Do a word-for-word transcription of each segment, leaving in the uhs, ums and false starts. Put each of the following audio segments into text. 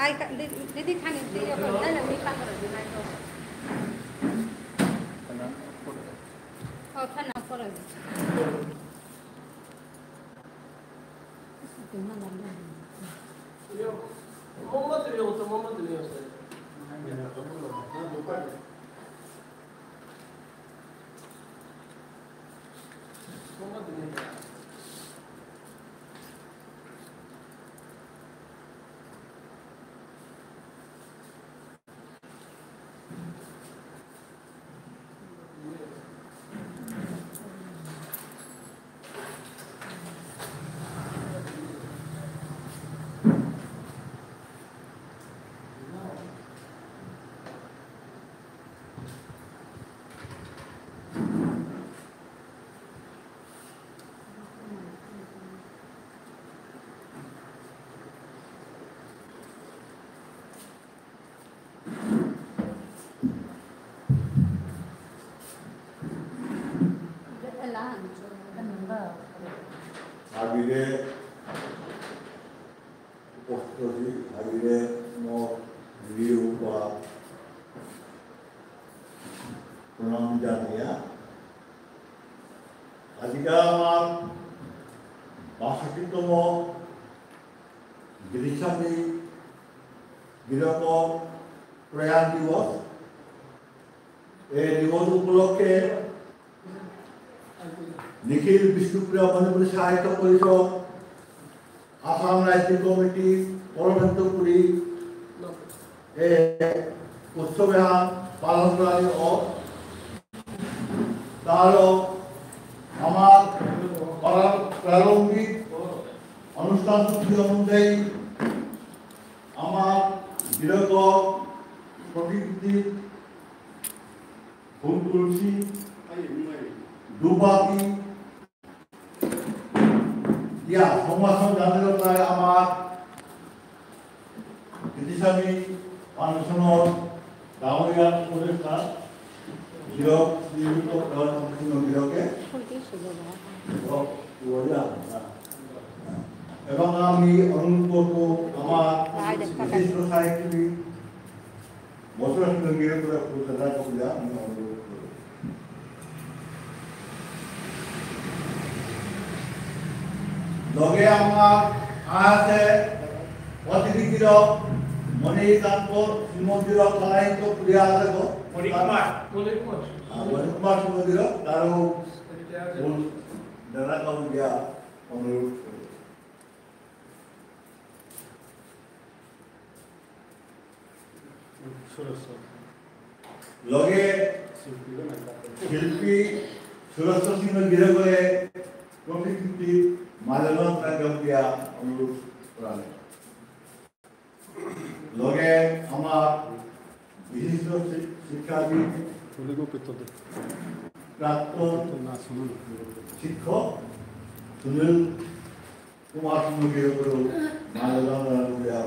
আই কা-, দি-, দিদি খানি, দিদি ওখানে, না, না, মি পাকড়া দি, না, তো। ও, খানা পড়া দি। মোহাম্মদ রে, ও তো মোহাম্মদ রে, ও তো। মোহাম্মদ রে। হাবিরে উপস্থিত অসি, হাবিরে মোর বিনয় বা প্রণাম জানিয়া, আজিকা আমার বাষট্টিতম গিরিস্বামী গিরকর প্রয়াণ দিবস। এই দিবস উপলক্ষে নিখিল বিষ্ণুপ্রিয়া মণিপুরী সাহিত্য পরিষদ, আসাম রাইফেল কমিটি, পরমেন্দ্রপুরী, এ উৎসব এহান পালন করা হয়। তারও আমার প্রার-, প্রারম্ভিক অনুষ্ঠান সূচি অনুযায়ী আমার গিরকর প্রতিকৃতি ফুল তুলসী, ধূপবাতি দিয়া সম্ভাষণ জানালো তাই আমার গীতিস্বামী ফাউন্ডেশনর গাঁওবুঢ়া উপদেষ্টা গিরক শ্রীযুক্ত প্রহ্লাদ সিংহ গিরকে। এবং আমি অনুরোধ করব আমার বিশিষ্ট সাহিত্যিক মধুসূদন গিরকরে ফুল দেনা করিয়া আমি অনুরোধ করব। লগে আমার আছে অতিথি গিরক মণিকান্ত সিংহ গিরক, তারাই তো পুরিয়া আছে গো। মণিকুমার। মণিকুমার। আ, মণিকুমার সিংহ গিরক, তারও ফুল দেনা করিয়া অনুরোধ করব। লগে শিল্পী সুরেশ সিংহ গিরকরে প্রতিকৃতি মাল্যদান করানিয়া অনুরোধ করা হয়। লগে আমার বিশিষ্ট শি-, শিক্ষাবিদ, প্রাক্তন শিক্ষক সুনীল কুমার সিংহ গিরকরে মাল্যদান করানিয়া।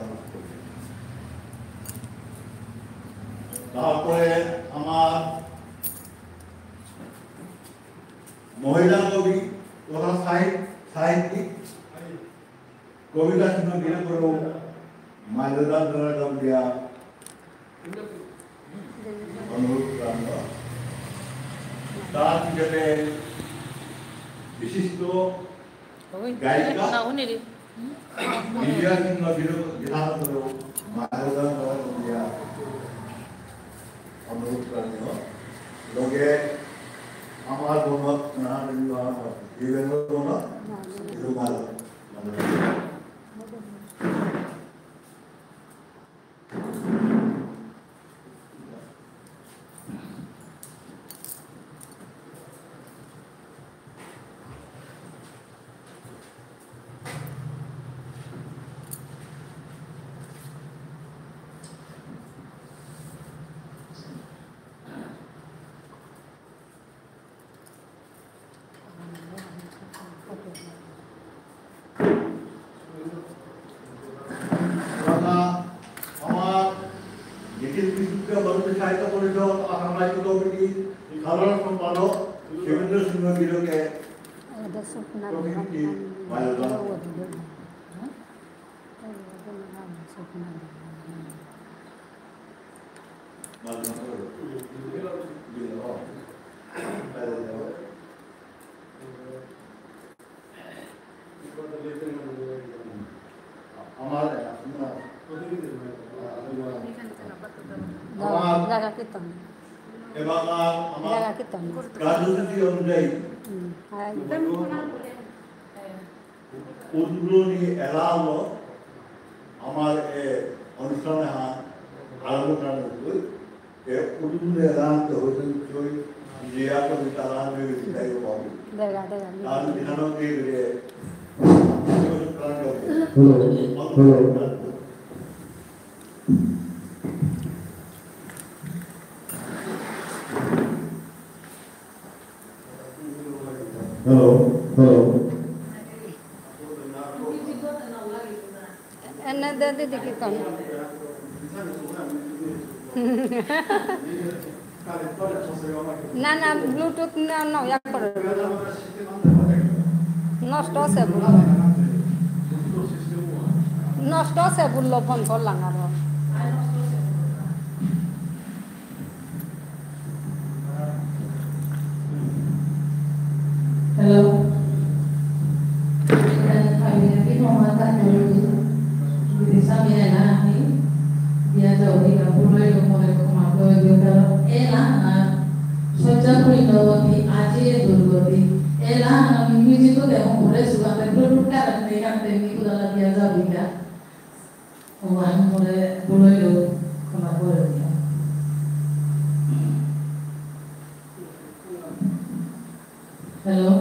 তারপরে আমার মহিলা কবি তথা সাহিত-, সাহিত্যিক কবিতা সিংহ গিরকরে মাল্যদান করানিয়া অনুরোধ করা। তার পিছনে বিশিষ্ট গায়িকা বিজয়া সিংহ গিরকরে মাল্যদান করানিয়া অনুরোধ করা। লগে আমার বন্ধু না, বন্ধু, আমার নিখিল বিষ্ণুপ্রিয়া মণিপুরী সাহিত্য পরিষদ, আসাম রাইফেল কমিটি, সাধারণ সম্পাদক শিবেন্দ্র সিংহ গিরকে প্রতিকৃতি মাল্যদান। আমার, আমার, জাগা কীর্তন। এবার আমার জাগা কীর্তন। কার্যসূচি অনুযায়ী হুম, আর উদ্বোধনী এলাহানলো আমার এ অনুষ্ঠান এহান আরম্ভ করানি অইতই। এ উদ্বোধনী এলাহানতে হইতই চই জিয়া কবি তারা হইবে বিদায় পাবি। দেখা, দেখা। তার বিধানও দিয়ে দিলে। Hello, hello. Hello, hello. এনে দে দিদি কি কম। না, না, Bluetooth না, না, ইয়া করে। নষ্ট আছে বুললো। নষ্ট আছে বুললো, ফোন করলাম আরো। Hello. Kami na ginawa tayo. Hindi sa mga lahi. Diya daw, di ka puloy, yung mga kumakoy, yung dalaw. Ela na. Sojja puloy daw, di aji, dulo, di. Ela na, music ko, de, hong, puloy, suwa, de, puloy, puloy, ka, de, ka, de, mi, ko, dala, diya daw, di ka. ও, আমি মনে বলইল ক্ষমা করে দিও। হ্যালো।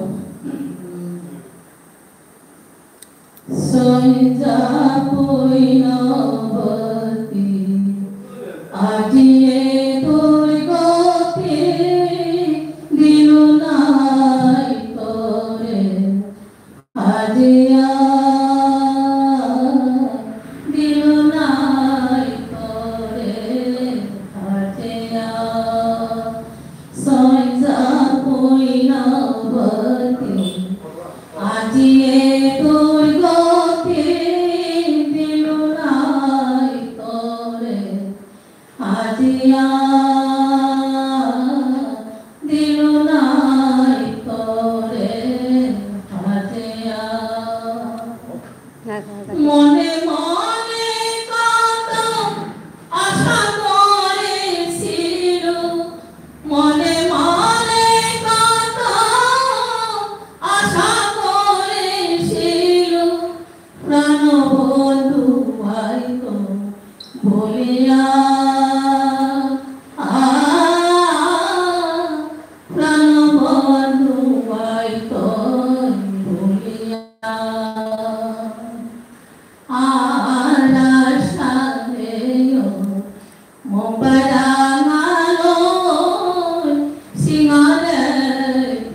সইজা পৈনবতী, আজিয়ে দুর্গতি দিলু নাই তোরে। আজিয়া দিলু নাই তোরে আজিয়া। সইজা পৈনবতী, আজিয়ে দুর্গতি দিলু নাই তোরে। আজিয়া দিলু নাই তোরে আজিয়া। মনে মনে কত আশা করেছিল, মনে মনে কত আশা করেছিল, প্রাণবন্ধু আইতো বলিয়া, আ, প্রাণবন্ধু আইতো বলিয়া। আর আশা নেই মোবারাঙালো সিঙারে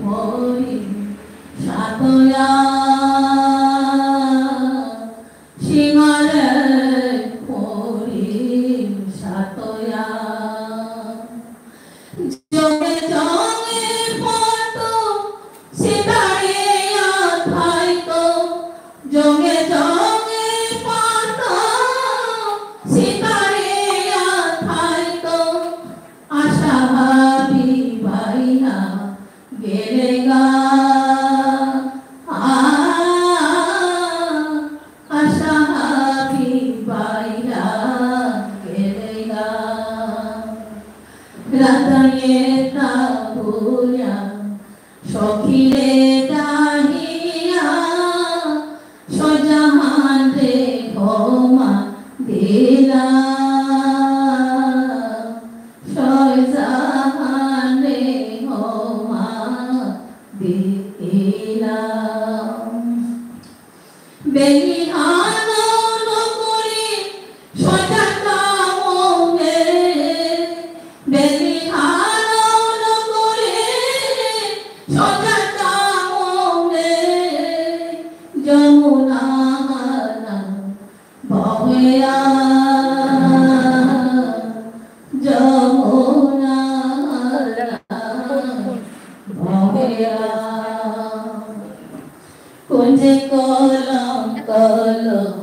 পরি সাতয়া, সিঙারে পরি সাতয়া। জঙে জঙে পথ সিতারিয়া থাইতো, জঙে জঙে পথ সিতারিয়া থাইতো, আশা হাবি বাইয়া গেলেগা, আ, আশা হাবি বাইয়া গেলেগা। রাতায়ে তা বুলিয়া সখিরে ডাহিয়া, সজাহানরে হমা দিলা, সজাহানরে হমা দিলা। বেলিহানও নকরি সজাতা মনে, বেলিহানও নকরি সজাতা মনে, যমুনা হানা বহেয়া, যমুনা হানা বহেয়া। কুঞ্জে কলম কলম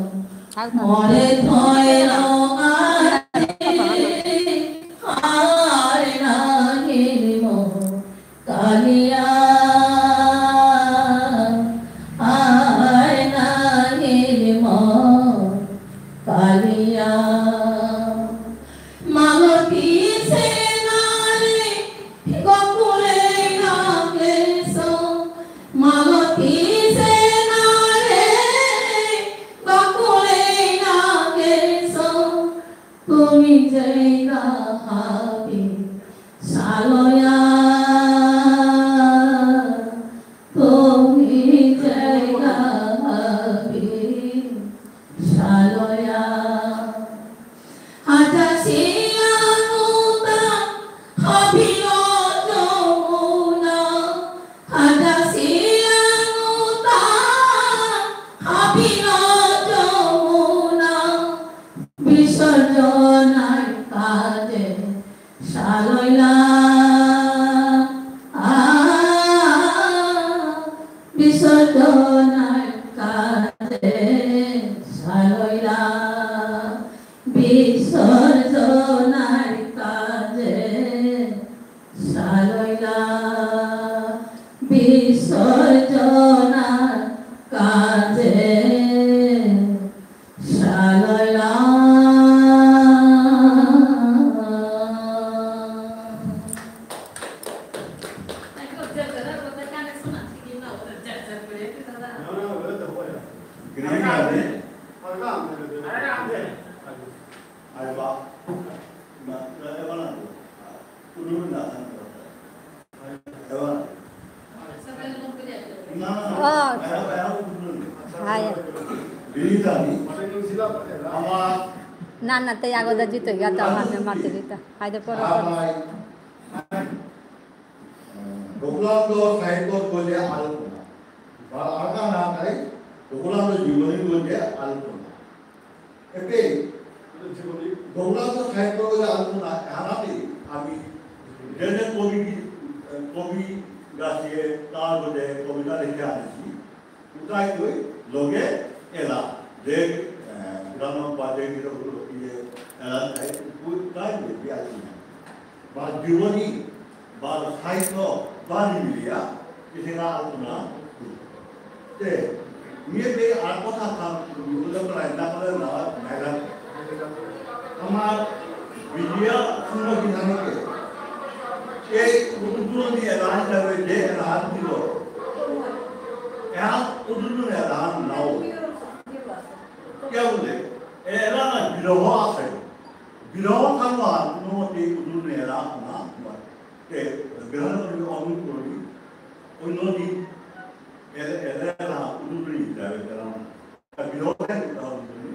মরে থইল আজি, হায় নাহিল মো কালিয়া, হায় নাহিল মো কালিয়া। মালতী সেনারে গোকুলে না গেছ, মালতী সেনারে গোকুলে না গেছ, তুমি যেগা হাবি সালয়া, তুমি যেগা হাবি সালয়া। হাজা শিলানুতা হাবিল যমুনা, হাজা শিলানুতা হাবিল যমুনা, বিসর্জনার কাজে সালইলা, আ, বিসর্জনার কাজে সালইলা, বিসর্জনার কাজে সালইলা, বিসর্জনার কাজে সালইলা। ও। হাই। না, না, তে আগদা জিতই গা তো আমার মাতে দিতা। হাই দে পড়ো, পড়ো। গোকুলানন্দ সাহিত্য গজে আলোচনা। বা আগা না তাই গোকুলানন্দ জীবনী গজে আলোচনা। এতে গোকুলানন্দ সাহিত্য গজে আলোচনা এহানাতে আমি যে যে কবি, কবি গাছিয়ে তার গজে কবিতা লিখে আনেছি। উতাই কই লগে এলা যে, আহ, গ্রাম বা যে গিরক ইয়ে এলা তাই উতাই কই বিয়া আছি না। বা জীবনী, বা সাহিত্য, বা মিলিয়া, কিসেনা আলোচনা। তে, নিয়ে তে আর কথা থাম, বুঝতে পারাই না করে না, মেঘা। আমার বিজয়া সিংহ বিধানকে, এই উদ্বোধনী এলান যাবে যে এলান দিল, এলান উদ্বোধনী এলান নাও। কিয়া বুলে? এলান বিরহ আছে। বিরহ থাকবা, কোনো মতে উদ্বোধনী এলান না, তে, বিরহ করে অনুরোধ করি, অন্য দিন এলে, এলে না, উলুলুই যাবে, যারা বিরোধে উদাহরণ করি।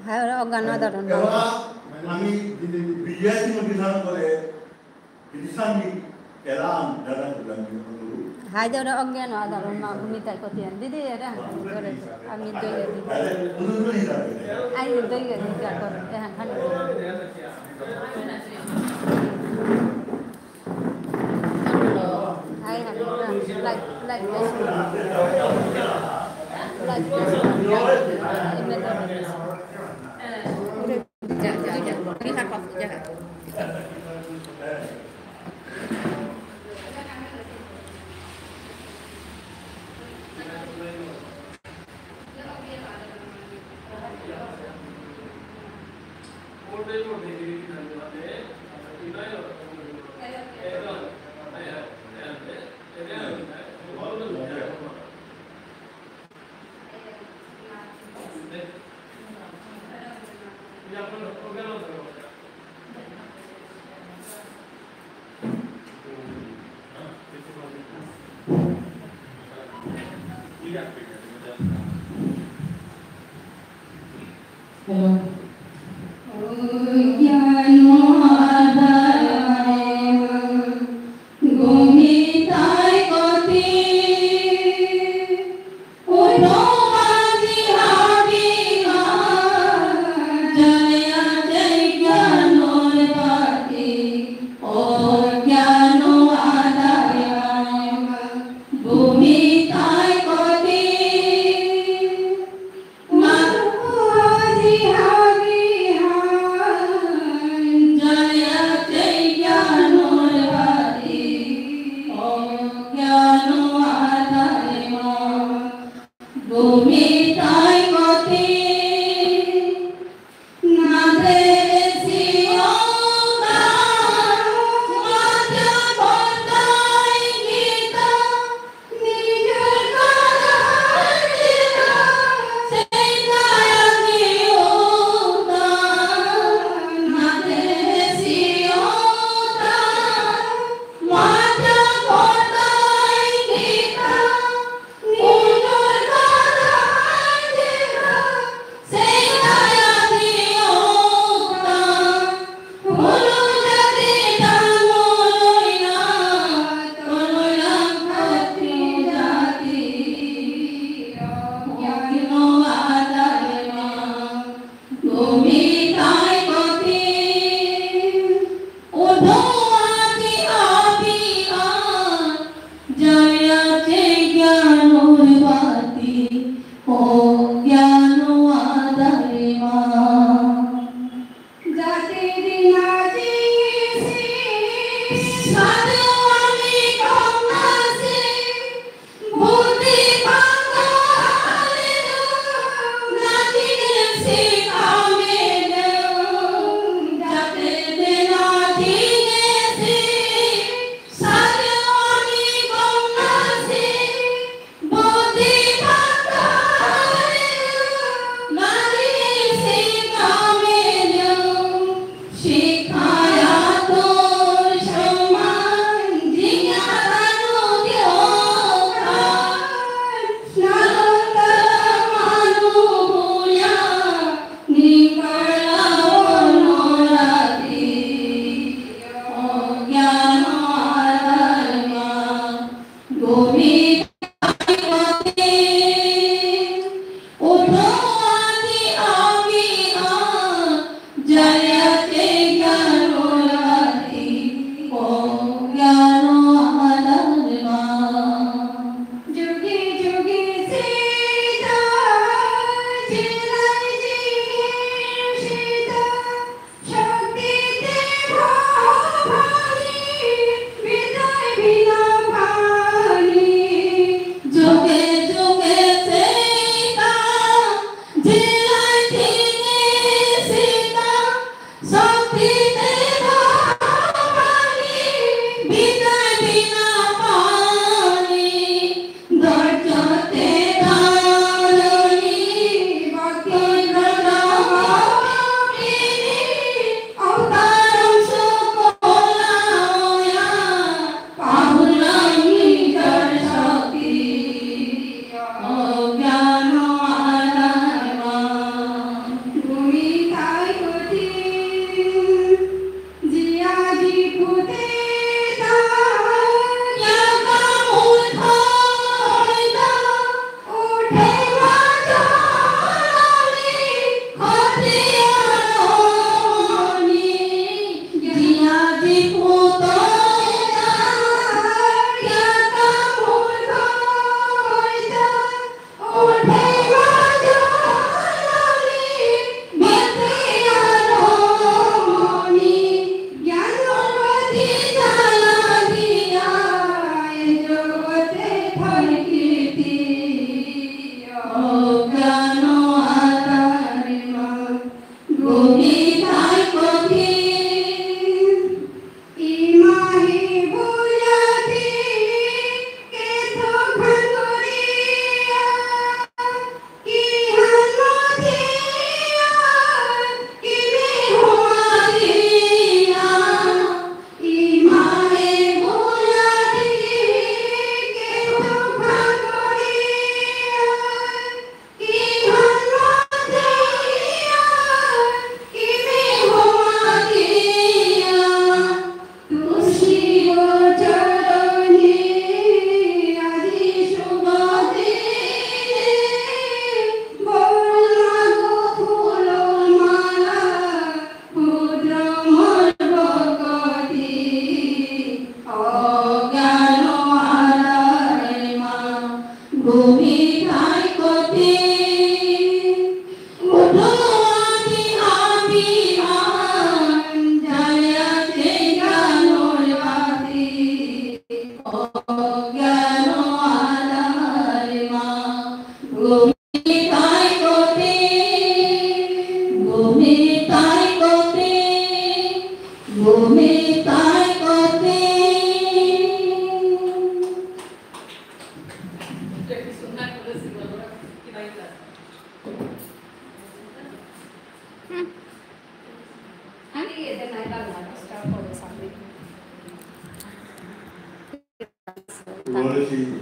হ্যাঁ, ওরা অজ্ঞান আধারণ না। এবার আমি বিজয় সিংহ বিধান করে, বিধান এরা যারা করলাম, হাই দে ওরা অজ্ঞান আধারণ না, ভূমিতায় কতিয়ান। দিদি, এরা আমি দইয়ে দিদি। আরে, উলুলুই যাবে। আই দইয়ে দিদি, এখন খালি। Hello.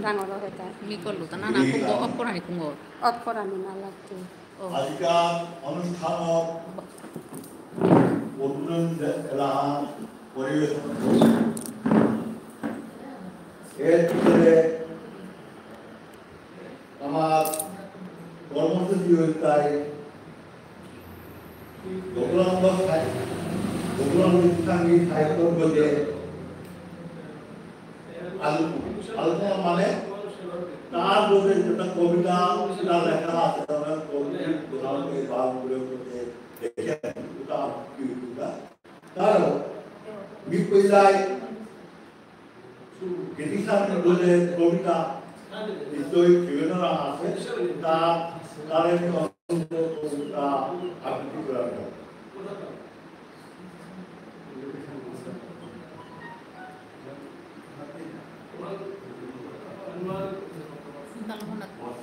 ডাঙর হইতা। মি করলু তা না, না, কুঙ্গ, off করানি কুঙ্গ। Off করানি না লাগতো। ও। আজিকার অনুষ্ঠানর উদ্বোধন যে এলাহান পরিবেশন করছে। এর ভিতরে আমার কর্মসূচি হইতাই গোকুলানন্দ সাহি-, গোকুলানন্দ গীতিসাঙ্গী সাহিত্য বইতে আলো-, আলোচনা মানে তার বইতে যেটা কবিতা, তার লেখা আছে, তার কবিতা, গোকুলানন্দ এই বারো বইয়ের মধ্যে দেখে, ওটা কি কবিতা? তারও মি কইলাই গীতিসাঙ্গী বুলে কবিতা নিশ্চয়ই বিভিন্ন নাম আছে, তা, তার একটি অন্তত কবিতা আবৃত্তি করা যাবে।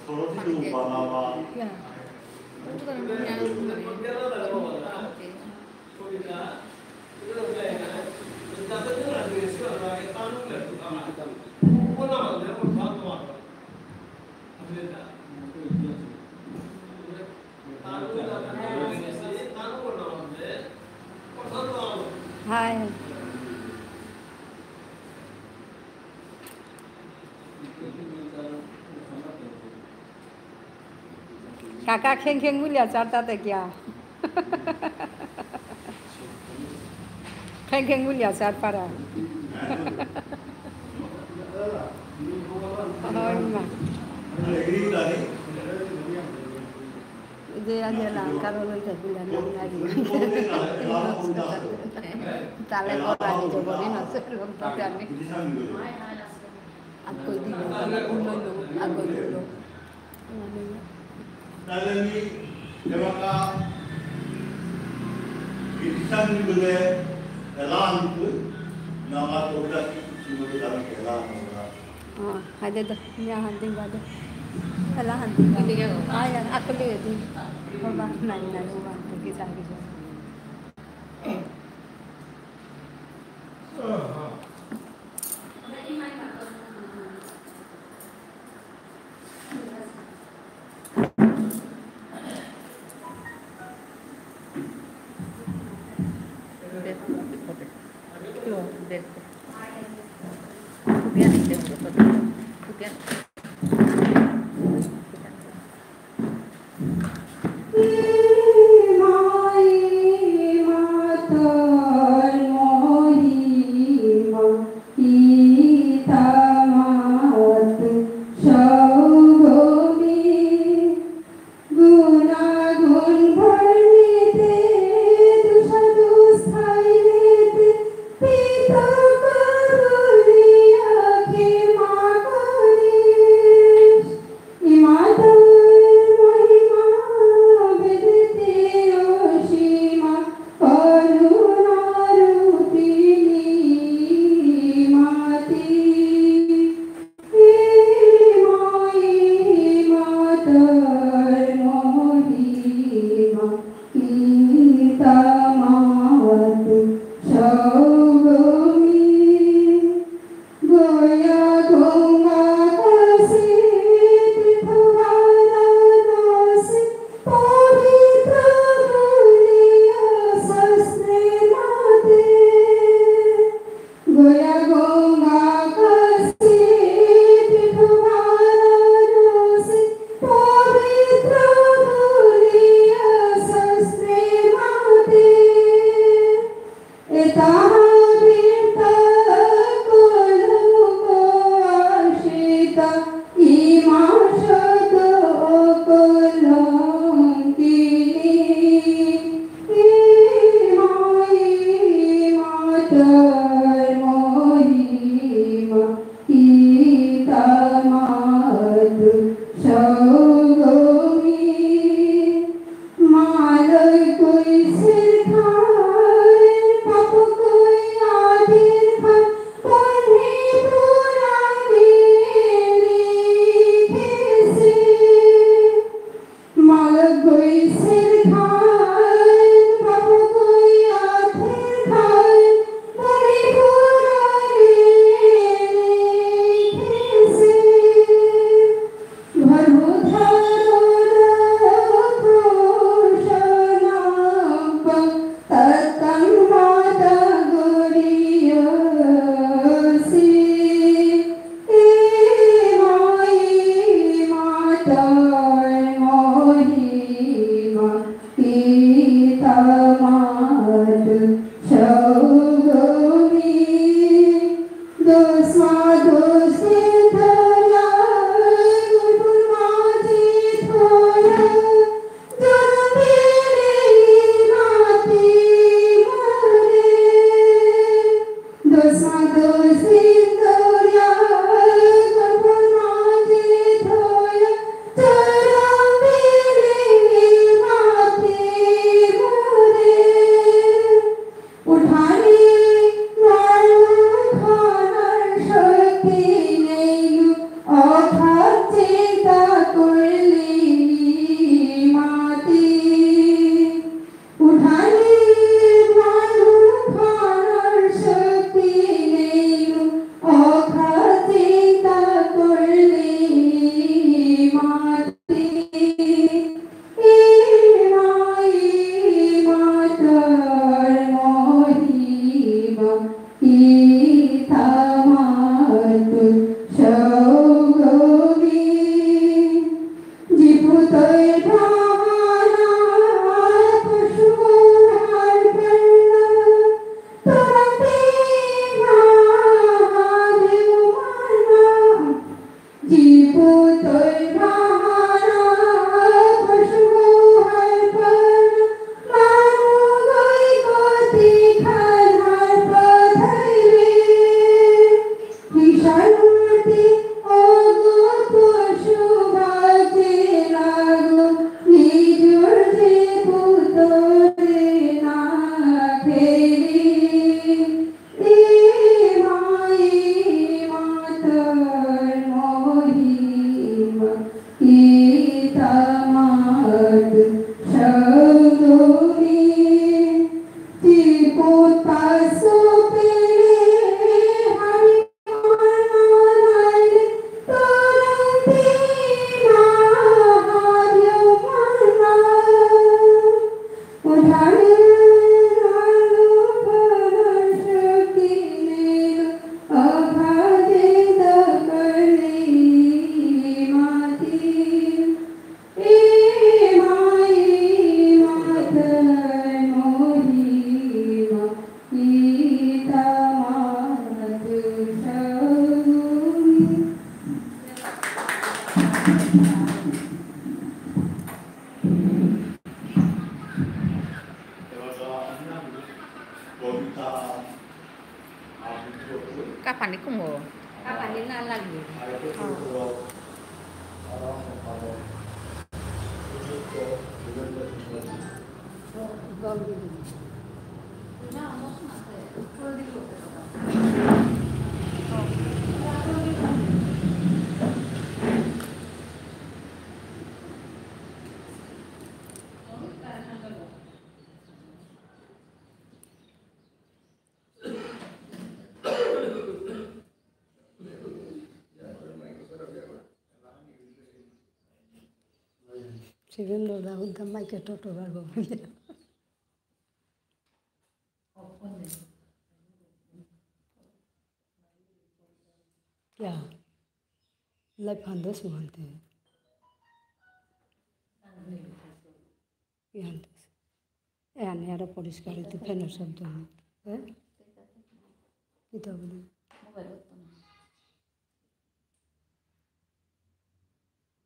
সরস্বতী বানাবা। হাই। কাকা খেং খেং বুলিয়া চার তাতে কিয়া? খেং খেং বুলিয়া চার পারা। হয় মা। যে আজ এলা, কারণ ওই যে বুলিয়া না, না, না। তাহলে করা যেতে পারে না, সে লোক তো জানে। আকই দিল, উলইল, আকই দিল। তাহলে আমি এবাকা গীতিসাঙ্গী বুলে এলান কই, না আমার কবিতা কি শ্রীমতী দাবি এলান করা। হ্যাঁ, হাদে দে, মি হান দিন বাদে। এলা হান দিন বাদে। আয়, আয়, আকলে দিন। বাবা, নাই, নাই, বাবা, তো কি জানি। Kapan ikungo? Kapan ini lagi? Siguen lo da un tamaño que todo va a volver. Ya. Life hundred one তে। এহান এহান আরো পরিষ্কার হইতে ফ্যানের শব্দ হয়। হ্যাঁ? কিতা বলি?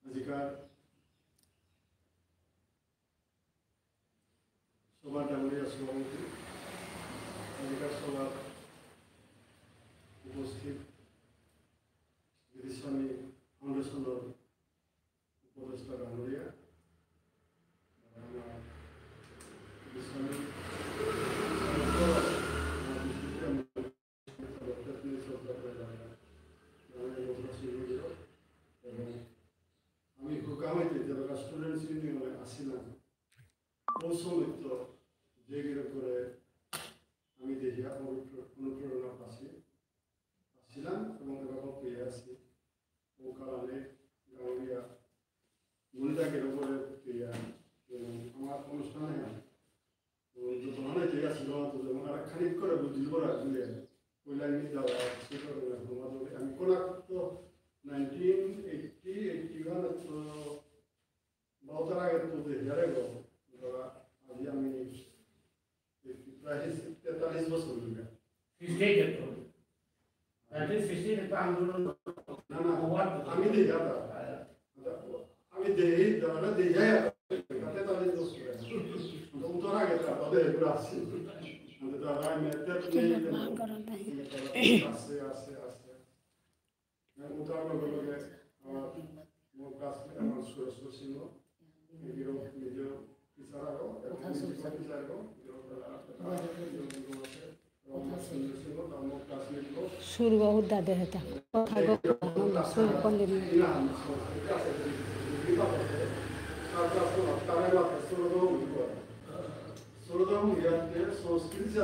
আজিকার সভার ডাঙরিয়া সভাপতি, আজিকার সভার উপস্থিত গীতিস্বামী ফাউন্ডেশনর উপদেষ্টা ডাঙরিয়া, আমার গীতিস্বামী এবং আমি হুকাম হইতে যেবাকা স্টুডেন্টস ইউনিয়নে আসিলাম, ও সময় তো যে গিরক করে আমি দেখিয়া অনুপ্রে-, অনুপ্রেরণা পাসি, আসিলাম এবং এবাকাও পেয়া আসি। ও কারণে গাউরিয়া মনিতা গিরক করে পেয়া এবং আমার অনুষ্ঠানে হয়। তো যত মানে যে আসিল, তো যেমন আর খানিক করে বুঝিল ওরা বুঝে। ওই লাইনে যাওয়া, সেটা করে হওয়া যাবে। আমি কোন তো নাইনটিন এইটি, এইটি ওয়ান তো বহুত আগে তো যে যারে গো, ধরা, আজ আমি প্রায় তেতাল্লিশ বছর হয়ে গেল। সিক্সটি এইট তো। নাইনটিন সিক্সটি এইট তো আন্দোলন। না, না, হওয়ার তো। আমি দেখি, আচ্ছা। আচ্ছা, আমি দেখি, যারা দেখি, তাতে তাদের দোষ করে। তো উত্তর আগে তার, তাদের এগুলো আসছে। মানে তারা আমি একটা নেই, আসছে, আসছে, আসছে। উত্তর লগে লগে আমার, আমার ক্লাসমেট, আমার সুরেশ্বর সিংহ, এগুলো নিজেও টিচার আগো, এবং প্রিন্সিপাল টিচার আগো, এগুলো সুর বহুত দাদে হেতা। কথা গো, সুর কোন দিন? সংস্কৃত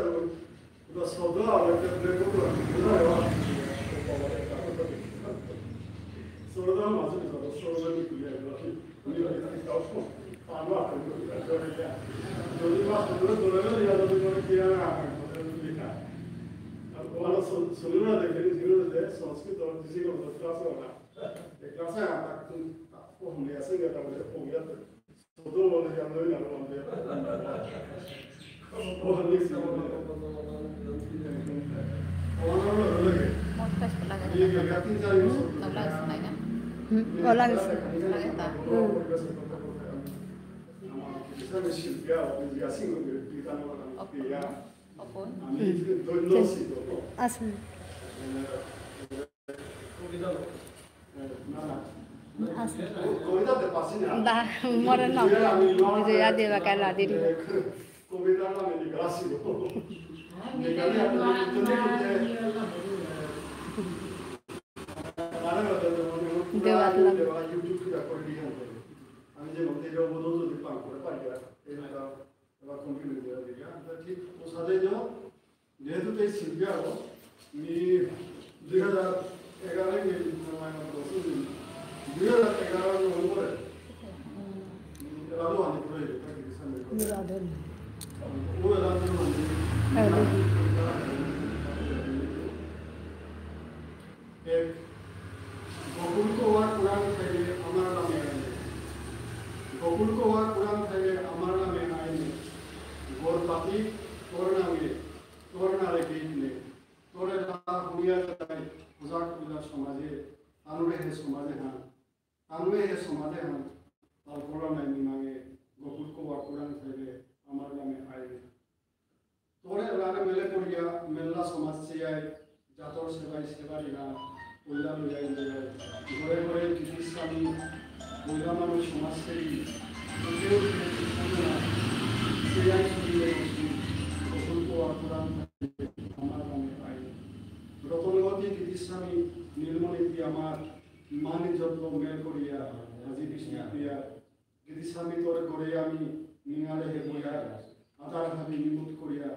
ক্লাসে হুম, ওলা গেছে। হুম। অপন। অপন। হুম। আছে। আছে। বা, মরে না। যে আদে বা কালা দিন। দেওয়াত লাগ। আমি যে মন্দিরে বোধ যদি পান করে পাই। ঠিক ওসাদে যে, যেহেতু তাই সিলভিয়া হলো, মি দুই হাজার এগারো মি, দুই হাজার এগারো নভেম্বরে, এবারও আমি করে, তাকে দিয়েছিলাম। ও এবার তো মানে, এক, গকুল কোয়া কুরাং থাইলে আমার নামে আইনে। গকুল কোয়া কুরাং থাইলে আমার নামে আইনে। গর পাতি তোর নামে, তোর নারে গেইনে। তোরে লা হুনিয়া যাই, পূজা কইলা সমাজে, তানুরে হে সমাজে হান। তানুরে হে সমাজে হান। তাল কোলা নাই নিমাঙে, গকুল কোয়া কুরাং থাইলে আমার নামে আইনে। তোরে এলারে মেলে করিয়া মেল্লা সমাজ চেয়াই, জাতর সেবাই সেবারি না, কইলা লইয়াই লইয়াই, ঘরে ঘরে গীতিস্বামী, মহিলা মানুষ সমাজসেবী, উঠে উঠে চেয়াই শুনিলে বসি, বসন্ত আর পুরাণ আমার নামে পাই। রতনবতী গীতিস্বামী নীলমণি দি আমার মান ইজ্জত মেল করিয়া, আজি বিষ্ণুপ্রিয়া, গীতিস্বামী তোর ঘরে আমি নিঙালে হে বইয়া, আধার হাবি নিমুত করিয়া,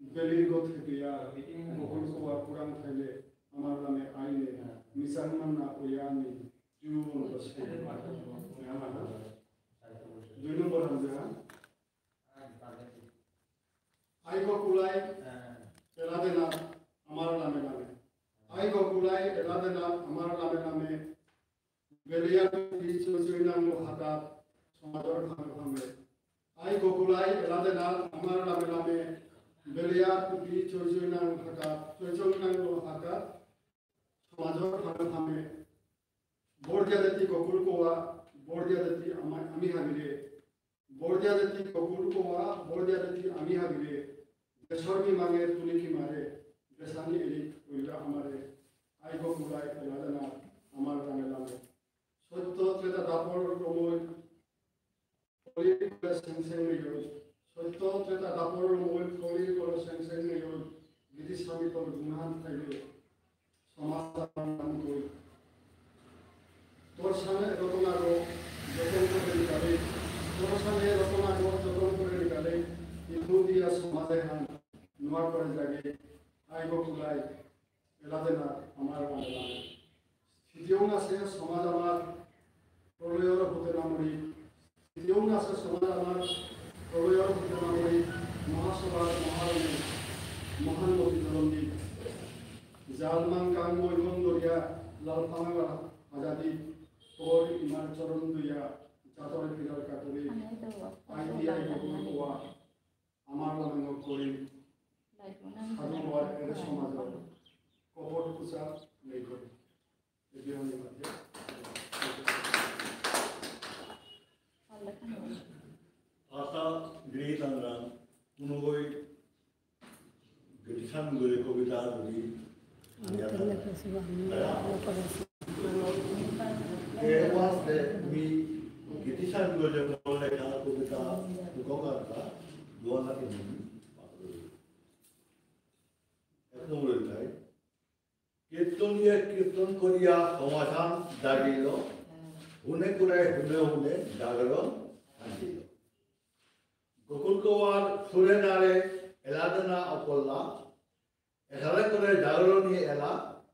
বেলির গত হেপিয়া, বকুল কোয়া কুরাং থাইলে, আমার নামে আইনে, মিসাং মান্না ওয়া আমি, জীবন দশে। দুই নম্বর হান যে, হ্যাঁ? আই গকুলাই, এলা দেনা, আমার নামে নামে। আই গকুলাই, এলা দেনা, আমার নামে নামে। বেলিয়া টুপি চৈচৈনাং হাকাত সমাজর ভাঙে ভাঙে। আই গকুলাই এলা দেনা আমার নামে নামে। বেলিয়া টুপি চৈচৈনাং হাকাত, চৈচৈনাং হাকাত সমাজর ভাঙে ভাঙে। বর্দিয়া দেতি গকুল কোয়া, বর্দিয়া দেতি আমা-, আমি হাবিরে। বর্দিয়া দেতি গকুল কোয়া, বর্দিয়া দেতি আমি হাবিরে। দেশর মি মাঙে তুলি কি মারে, দেশানি এলি কইলা আমারে। আই গকুলাই এলা দেনা আমার নামে নামে। সত্য ত্রেতা দ্বাপর রময়, কলি করে সেং সেং নেই। সত্য ত্রেতা দ্বাপর রময়, কলি করে সেং সেং নেই। গীতিস্বামী তোর গুণহান থাইলে, সমাজ নাম কই। তোর সামনে রতনাগো যতন করে নিকালে, তোর সামনে রতনাগো যতন করে নিকালে, ইহুদিয়া সমাজে হান নোয়া করে জাগে, আই গকুলাই, এলা দেনা আমার বাংলা। স্মৃতিও আছে সমাজ আমার প্রলয়র হতে নামরি। স্মৃতিও আছে সমাজ আমার প্রলয়র হতে নামরি। মহাসভার মহারণে মহান মতি দলন্দি। জালমান কাং মৈমন দরিয়া লাল পানাগা আজাদি। তোর ইমার চরণ দুইয়া জাতরে ফিরার কাতুরি। আইটি আই গকুল কোয়া। আমার নামে করি সাধু বাবা এর সমাজ কপট কুচা নেই করে। এটি আমি মাঝে আশা গৃহীতাঙ্গান কোনো বই গীতিস্বামী বলে কবিতা যদি এ ওয়াস্তে মি গীতিস্বামী বলে মন লেখা কবিতা দুকঙ্গাতা দুয়ানা তিনি। এক নম্বর তাই কীর্তনিয়ে কীর্তন করিয়া সমাধান জাগিল, হুনে করে হুনে হুনে জাগরণ আনিল। গকুল কোয়ার সুরে নারে এলাদনা অকল্লা, এসারে করে জাগরণী এলা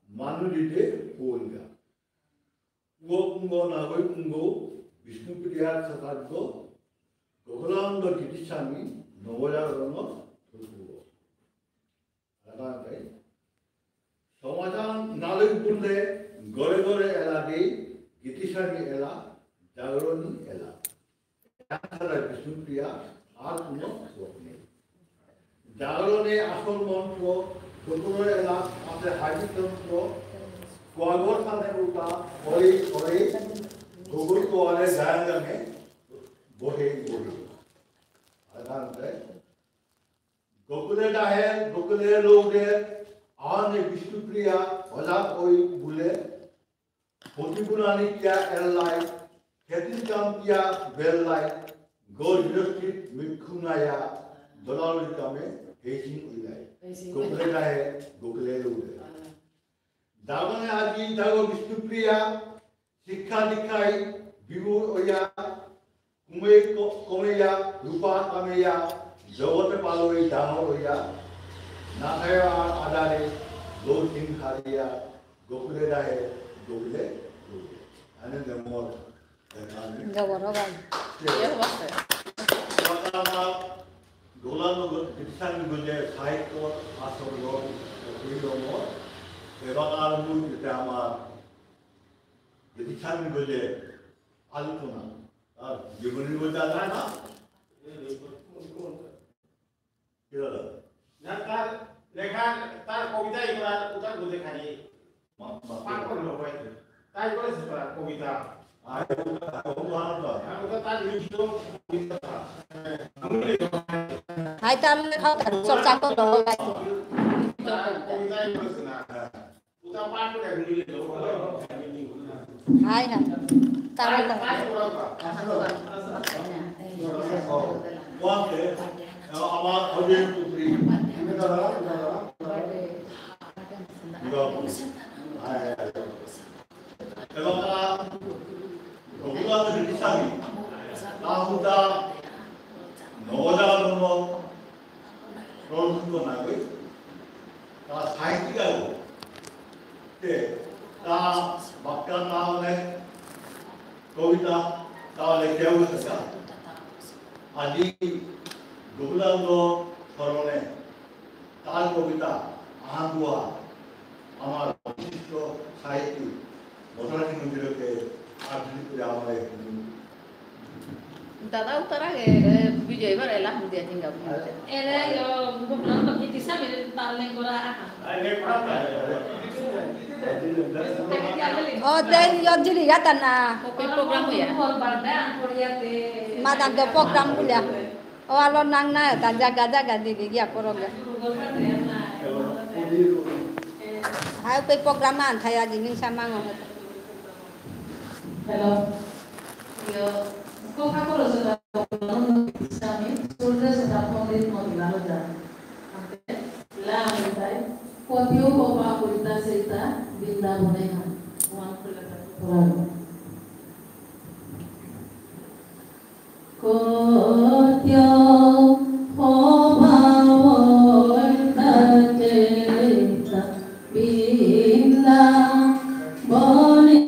মানু দিতে পুলগা। পুয় পুঙ্গ নাগই পুঙ্গ বিষ্ণুপ্রিয়ার সাতার্গ গোকুলানন্দ গীতিস্বামী নবজাগরণ ঠাকুর। আলাদা তাই সমাধান নালই বুললে গড়ে গড়ে এলা দেই গীতিস্বামী এলা জাগরণী এলা। এছাড়া বিষ্ণুপ্রিয়া আর কোনো শ্লোক নেই। জাগরণে আসল মন্ত্র, ঠাকুরর এলা আছে হাবি তন্ত্র, কোয়াগর সামনে উল্টা, হরে হরে, গকুল কোয়ারে গায়ে গায়ে, বহে বহে। আধার দেয়। গকুলে ডাহে, গকুলে লৌদে, আনে বিষ্ণুপ্রিয়া, হজাক ওই বুলে, প্রতিগুণানি কিয়া এল্লাই, খেতির কাম কিয়া বেল্লাই, গো গৃহস্থিত মিক্ষুনায়া, দলালরি কামে হেসিং উইলাই। হেসিং। গকুলে গায়ে, গকুলে উড়ে। আহ। দাগনে আজি দাগো বিষ্ণুপ্রিয়া, শিক্ষা দীক্ষাই বিভোর ওয়া, কুমে ক-, কমেয়া, রূপা কামেয়া, জগতে পালই ডাঙর হইয়া, না খায় আর আদারে, দৌড় সিং খালিয়া, গোকুলে রাহে, গোকুলে গোকুলে। আনে দেমর, দেখানি। জবর হবাই। কে? কে হবাসে? বাকা আমার গোলাম গো-, গীতিস্বামী গজে সাহিত্য আসর গো, ওই রঙ, এবার আর মূল যেটা আমার গীতিস্বামী গজে আলোচনা। আর জীবনী বলতে আলোচনা। কি হলো? না, তার লেখা, তার কবিতা এগুলা, ওটা বুঝে খালি। মা-, মা-, পাঠ করলো, ভাই। তাই করেছে তার কবিতা। আর ওটা, ওটা আলাদা। হ্যাঁ, ওটা তার লিখিত কবিতা। হাই, তার লেখা তার চর্চা করলো, ভাই। তার কবিতাই করেছে না। হ্যাঁ। হাই, হাই। তার কথা। এবং তারা রঘুনাথ গীতিস্বামী, তাহুদা নবজাগরণ প্রলুব্ধ নাগই, তা সাহিত্যিক আগো। তে তা বাক্যা তা অনেক কবিতা তা লেখেও থাকা। আজি গোকুলানন্দ স্মরণে তার কবিতা আহান দুয়া আমার বিশিষ্ট সাহিত্যিক মথুরা সিংহ গিরকে আবৃত্তি করে আমার এক দাদা উতারা গে, এ, বিজয় বার এলা হুম দিয়া জিঙ্গা বুঝতে। এরে, ও, গোকুলানন্দ গীতিস্বামী তার লেঙ্গরা আহা। ও, তে, ইয়ত জিরি গাতা না। ওকে program হইয়া। মাদান তো program বুলিয়া। ও, আলো নাং না, তা জাগা জাগা দিদি গিয়া করো গিয়া। হাই, ওকে program আন থায়া জিনিস সামাং হতো। Hello. ইয়ো, কথা করো সেটা স্বামী, চলছে সেটা পণ্ডিত মতিলাল ওঝা। লা আমি তাই, কতিও কপা কইতা সেটা বৃন্দাবনে না। ওয়ান খুলে থাকো, পুরানো। কতিও কপা কইতা সেটা বৃন্দাবনে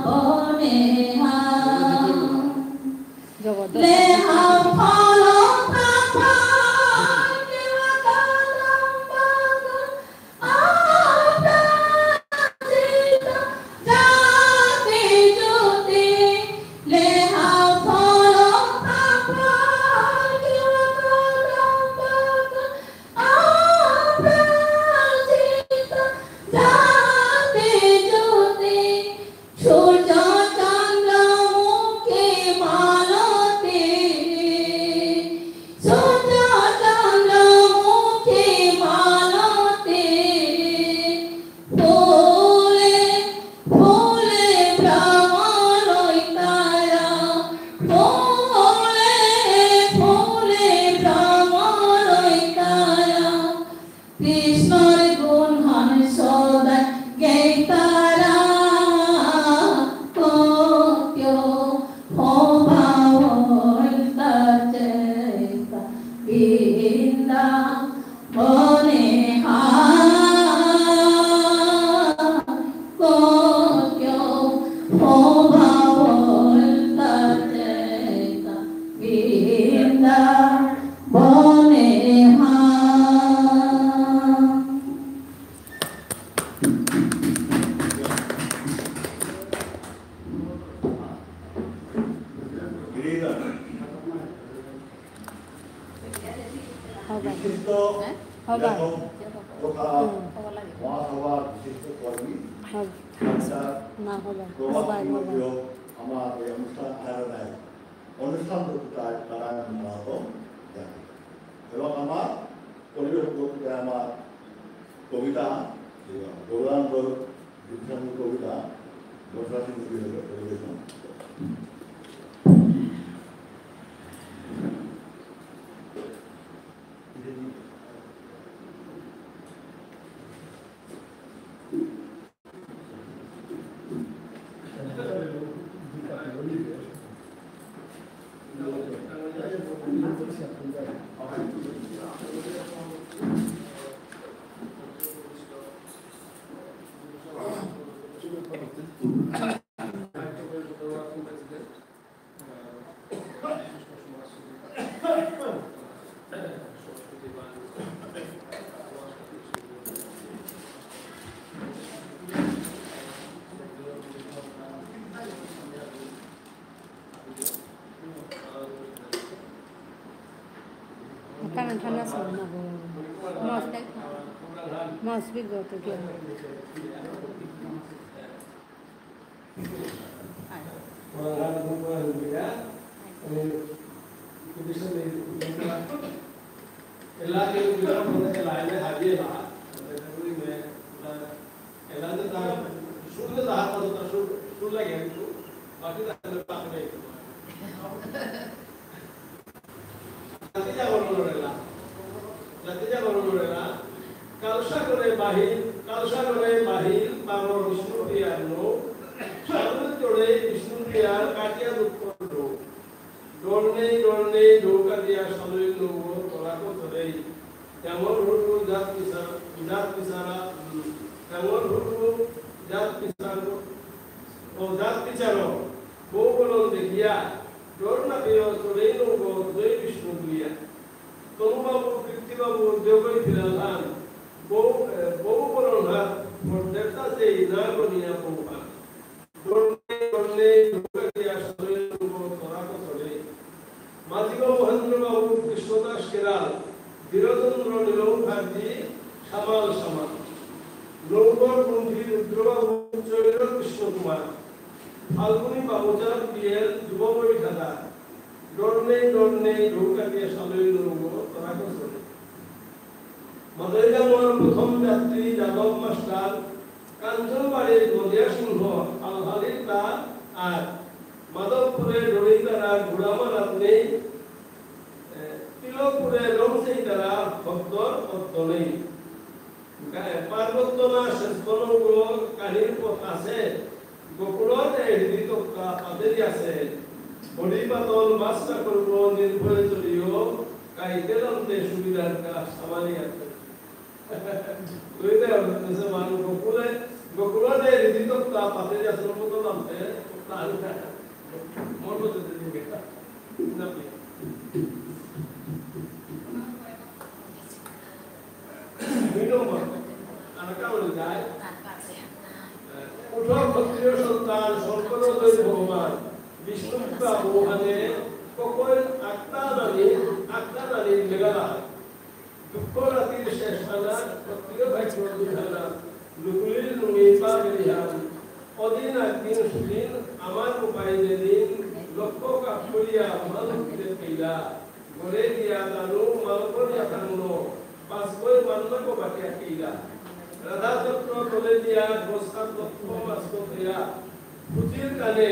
বনে হা। জবরদস্ত। লেহা ফল পাপা, কেবা কালাম বাগা, অপরাজিতা জাতি জ্যোতি। লেহা ফল পাপা, কেবা কালাম বাগা, অপরাজিতা জাতি জ্যোতি। সূর্য চন্দ্র মুখে মালতী, সূর্য চন্দ্র মুখে মালতী। ফুলে ফুলে ভ্রমরই তারা, ফুলে ফুলে ভ্রমরই তারা। কৃষ্ণর গুণহান সদাই গেইতারা, কত্য হবা অইলতা চেতা বৃন্দাবনে হা। কত্য হবা অইলতা চেতা বৃন্দা বনে হা। হবা। বিশিষ্ট হ্যাঁ? হবা। লেখক তথা হুম। মহাসভার বিশিষ্ট কর্মী, হবা। ডাক্তার না হবা। প্রভাত হবা, সিংহ হবা। গিরক আমার এই অনুষ্ঠান আয়োজনে অনুষ্ঠান বক্তৃতায় তারা স্বাগতম জানাই। এবং আমার পরিবেশক বক্তৃতায় আমার কবিতা, গৌরাঙ্গ বিদ্যাসাগর কবিতা, বর্ষা সিংহ গিরকে পরিবেশন। Kanan tana sa na go. Mas, mas big go to get. জাতি জাগরণ লড়েলা। জাতি জাগরণ লড়েলা। কালসাগরে বাহির, কালসাগরে বাহির, পারো বিষ্ণুপ্রিয়ার নৌ। সাগরে চড়ে বিষ্ণুপ্রিয়ার কাটিয়া দুঃখ ঢৌ। ডর নেই, ডর নেই, ঢৌ কাটিয়া সালই নৌগো, তরাক তরেই। ডাঙর হুরু জাত বিচার, জাত বিচারা, উম, ডাঙর হুরু জাত বিচার, ও জাত বিচার, বৌ বলন দেখিয়া, ডর না পেয় চড়ে নৌগো, জয় বিষ্ণু বুলিয়া। তনুবাবু, কীর্তিবাবু, দেবই ফিরাল হান, বৌ, এ, বৌ বলন হাত, ভোট দেবতা সেই না গনিয়া বৌ হান। ডর নেই, ডর নেই, ঢৌ কাটিয়া সালই নৌগো, তরাক তরেই। মাঝিবাবু, মহেন্দ্রবাবু, কৃষ্ণদাস কেরাল, বীরচন্দ্র, নীলম মুখার্জি, সামাল সামাল। নৌগর কুণ্ঠী রুদ্রবাবু, চৈর কৃষ্ণ কুমার। ফাল্গুনী বাবুচাঁদ, পিএল, যুববই ঠাদা। ডর নেই, ডর নেই, ঢৌ কাটিয়া সালই নৌগো, তরাক তরেই। মাদই ডাঙর প্রথম যাত্রী যাদব মাস্টার, কাঞ্চনবাড়ির মদিয়া সিংহ, আলহালির তা আর। মাধবপুরে ডরেইতারা ঘোড়া মারাত নেই, এ, তিলকপুরে রং সেইতারা ভক্তর অদ্য নেই। গা-, পার্বত্য না শেষ কোনো গো কাহির পথ আছে, গোকুলত এ হৃদি তক্তা পাদেরি আছে। হরি পাতল বাসনা করব নির্ভয়ে চলিও, কাইতে লন্তে সুবিধার কা সামারি আছে। কইতে হবে, সে মানুষ গোকুলে গোকুলরে রীতি তত্ত্ব পাতে যা সর্বত নামতে তত্ত্ব আনতে। মন বলতে দিন গেটা। না কি? দুই নম্বর, আর কাউরে যায়। উঠো ক্ষত্রিয় সন্তান, শঙ্কর জয় ভগবান, বিষ্ণু কৃপা বৌহানে, কখন আত্মা নানি, আত্মা নানি মেঘালা। দুঃখ রাতির শেষ আনা, ক্ষত্রিয় ভাগ্য দুধানা, নুকুলির নুঙি পা বেরিহান। অদিন একদিন সুদিন, আমার উপায় যেদিন, লক্ষ কাকুলিয়া মাল উঠে পেলা। গরে দিয়া দানু, মাল করিয়া থাংলো, পাঁচবই মান্না কো বাটিয়া পেলা। রাধা চক্র তলে দিয়া, বস্তা তত্ত্ব মাস্ক পেয়া। ফুটির কানে,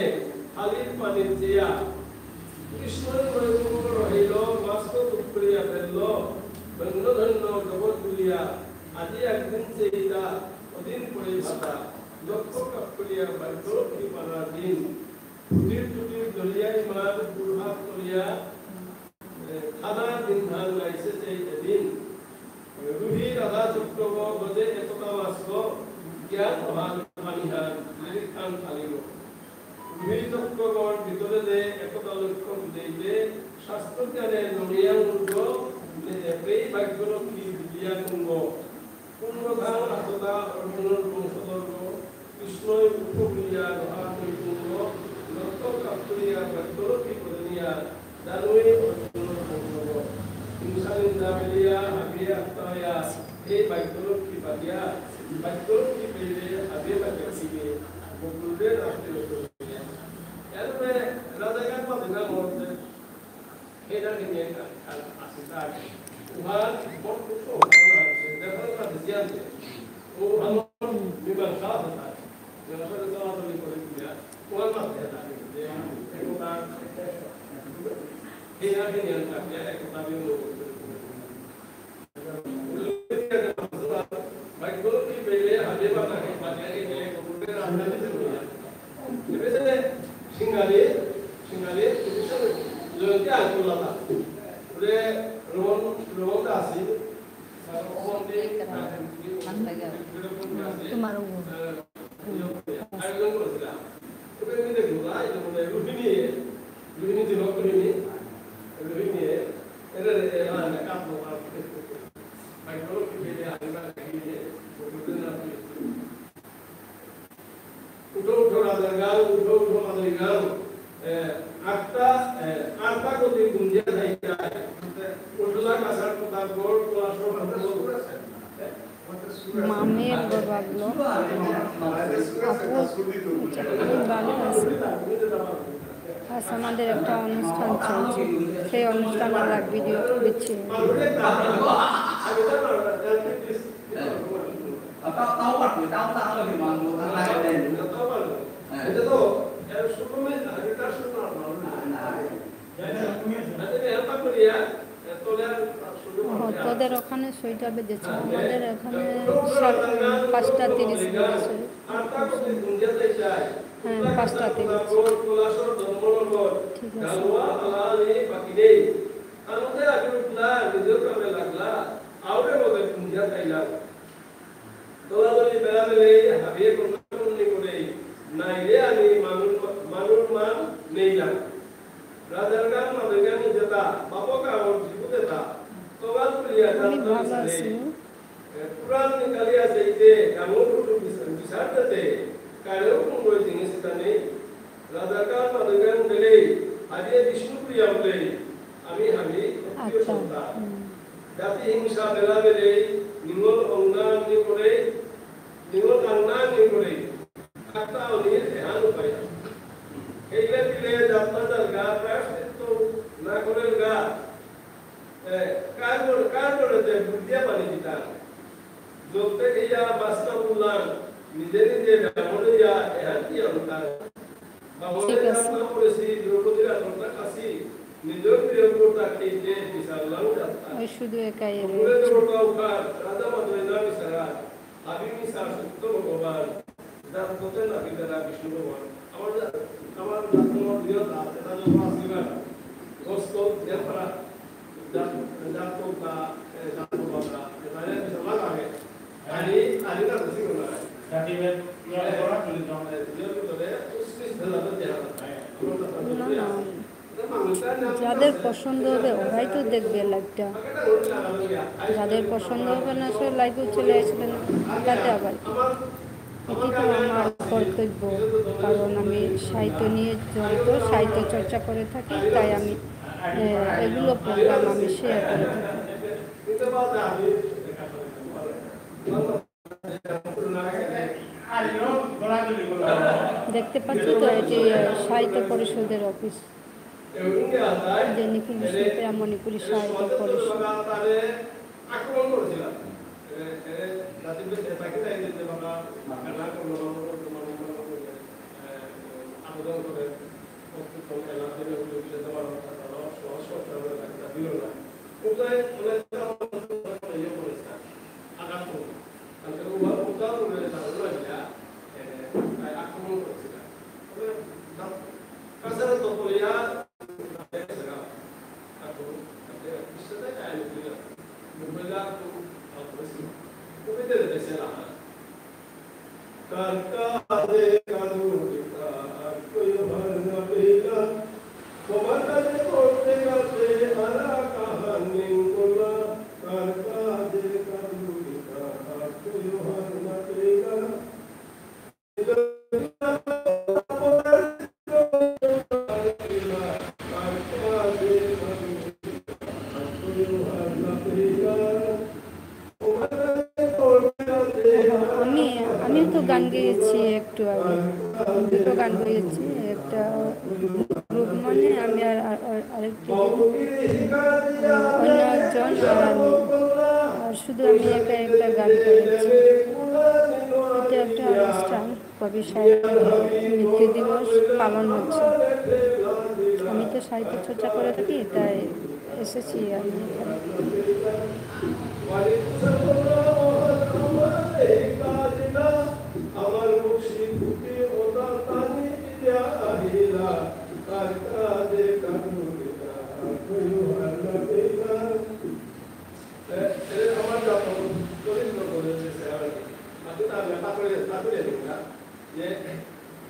হালির পানির চেয়া। কৃষ্ণই মণিপুর রহিল, মাস্ক টুকরিয়া ফেলল, ধন্য ধন্য জগৎ বুলিয়া, আজি একদিন চেইতা, অদিন পরে ভাতা, লক্ষ কাকুলিয়া, ভাগ্যলক্ষ্মী পানার দিন। ফুটির ফুটির দরিয়াই মার বুড়হাত করিয়া, এ, থানার দিন ধান লাইছে চেই এদিন। রুহি রাধা চক্রব গজে একতা মাস্ক, জ্ঞান মহান পানিহান, লিরিক খান খালিব। রুহি চক্রবর ভিতরে দে একতা লক্ষ্য বুঝাইতে, শাস্ত্র জ্ঞানে নড়িয়া উঠল, মেজে পেই ভাগ্যলক্ষ্মী বুঝিয়া কুঙ্গ। কুঙ্গ ধাম আততা অর্জুনর বংশধর্ম, কৃষ্ণই উঠো বুলিয়া মহাকুঙ্গ, লক্ষ্য কাপুরিয়া ভাগ্যলক্ষ্মী বদনিয়া, দানবী অর্জুন ভঙ্গ। হিংসা নিন্দা মিলিয়া হাবিয়ে আত্মায়া, হে ভাগ্যলক্ষ্মী পাতিয়া, ভাগ্যলক্ষ্মী পেলে হাবিয়ে পাতিয়া শিবে, বকুলরে রাখতে হতো। এরপরে রাজাঘাট পাতে না মরতে, এটা নিয়ে আসে তার। উহার বক্তব্য আছে, দেখো না, দিয়াছে। ও আমার মীমাংসা আছে তার। মীমাংসা তো আমার করে দিয়া। সিঙ্গালি, সিঙ্গালি, জয়ন্তী আলকুলাতা। ওরে রোহন, রোহন দাসী, তোমার আয়োজন করেছিলাম। তবে আমি দেখবো না, এই যে মনে হয় রোহিণী, রোহিণী যে ভক্ত রোহিণী, রোহিণী, এরা, এরা, এরা কাঁদলো, আর কি দেখতে। ভাই, বলো কি পেলে, আমি না খাইয়ে, ওদের না দিয়ে। উঠো, উঠো, রাজার গান, উঠো, উঠো, মাদই গান। এ, আটটা, এ, আটটা গতি গুঞ্জে থাইতাই। উঠলা কাছার কথা, গড়, কোলা, সব, মামের গরবাগুলো। আপু, খুব ভালো আছে। আজ আমাদের একটা অনুষ্ঠান চলছে, সেই অনুষ্ঠানের লাইভ ভিডিও দিচ্ছি। ও, তোদের ওখানে ছয়টা বেজেছে, আমাদের এখানে সাত, পাঁচটা তিরিশ বেজেছে। হ্যাঁ, পাঁচটা তিরিশ। ঠিক আছে। দলাদলি বেড়াবেলে হাবিয়ে কন্যাকুন্নি করে, নাইলে আমি মানুর, মানুর মান নেইলাম। রাজার গান মাদই গান যেতা, বাপক আমার জীবু দেতা, তগাল তুলিয়া আমি ভালো আছি। এ, পুরাণ নিকালিয়া চাইতে, ডাঙর হুটু বিচার, বিচার দেতে, কারেও কুঙ্গই জিনিস এটা নেই। রাজাকার মাদকান বেলেই, হাবিয়ে বিষ্ণুপ্রিয়া বেলেই, আমি হাবি ক্ষত্রিয় আচ্ছা, সন্তান। হুম। জাতি হিংসা বেলা বেলেই, নিঙল অঙ্গা আঙ্গি করে, নিঙল আঙ্গা আঙ্গি করে, কাটা অনির এহান উপায়। হেইলে দিলে যাত্রা দরগা, প্রায়শ্চিত্ত না করেলগা, এ, কার করে, কার করে তে বুদ্ধিয়া পানি দিতা। যত ইয়া বাস্তব উল্লান, নিজে নিজে ব্রাহ্মণ ইয়া, এহান কি অবতার? ঠিক আছে। বামনে কাম করেছি, দ্রৌপদীর আত্মতা খাসি, নিজের প্রিয় করতা কে যে বিচার লাউ যাত্রা। ওই শুধু একাই এর বকুলে দেবতা উখার, রাজা মাদই না বিচারা, হাবি মিছা সত্য ভগবান, যার পথে না বিদারা বিষ্ণু ভগবান। আমার যা-, আমার যা-, আমার প্রিয় দাস, এটা যত আসবে না, গোস্ত, দেবরা, যা-, যা-, যা-, এ, যা-, যা-, এ, বাইরে বিশাল লাগে। আরে, আরে না, বুঝি না। জাতিভেদ। না, না, যাদের পছন্দ হবে ওরাই তো দেখবে লাইভটা। যাদের পছন্দ হবে না, সে লাইভে চলে আসবে না। তাতে আবার কি? এটি তো আমার কর্তব্য, কারণ আমি সাহিত্য নিয়ে জড়িত, সাহিত্য চর্চা করে থাকি, তাই আমি, এ, এগুলো প্রোগ্রাম আমি শেয়ার করে থাকি। দেখতে পাচ্ছ তো, এটি, আহ, সাহিত্য পরিষদের অফিস, যে নিখিল বিষ্ণুপ্রিয়া মণিপুরী সাহিত্য পরিষদ। আমি, আমিও তো গান গেয়েছি একটু আগে, দুটো গান গেয়েছি, একটা গ্রুপ মানে আমি আর, আর, আর আরেকটি অন্য একজন আর আমি, আর শুধু আমি একা একটা গান গেয়েছি। এটা একটা অনুষ্ঠান, কবি সাহিত্য মৃত্যু দিবস পালন হচ্ছে। আমি তো সাহিত্য চর্চা করে থাকি, তাই এসেছি আমি এখানে।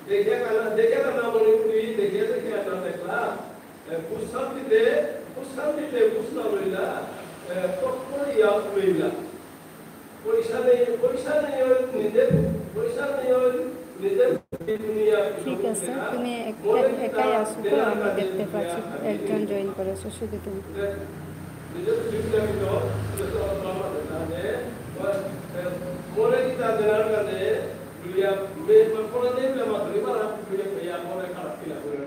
দেখিয়া কানা, দেখিয়া কানা মণিপুরী, দেখিয়া দেখিয়া না দেখলা, এ, প্রশান্তিতে, প্রশান্তিতে প্রশ্ন লইলা, এ, তৎপরিয়া লইলা। পয়সা নেই, পয়সা নেই ওই নিজে, পয়সা নেই ওই নিজে দুনিয়া ঠিক আছে, তুমি একটা একাই আসো তো, আমি দেখতে পাচ্ছি একজন জয়েন করেছো শুধু তুমি। নিজে দুনিয়া ভিতর, নিজে তো আমার মাঝে থাকে, এ, মনে কি তা দেনার কাছে, দুনিয়া, মে, মে, পড়া নেই, মে, মাধুরী, মারা, দুনিয়া, মে, মনে খারাপ কিনা করে।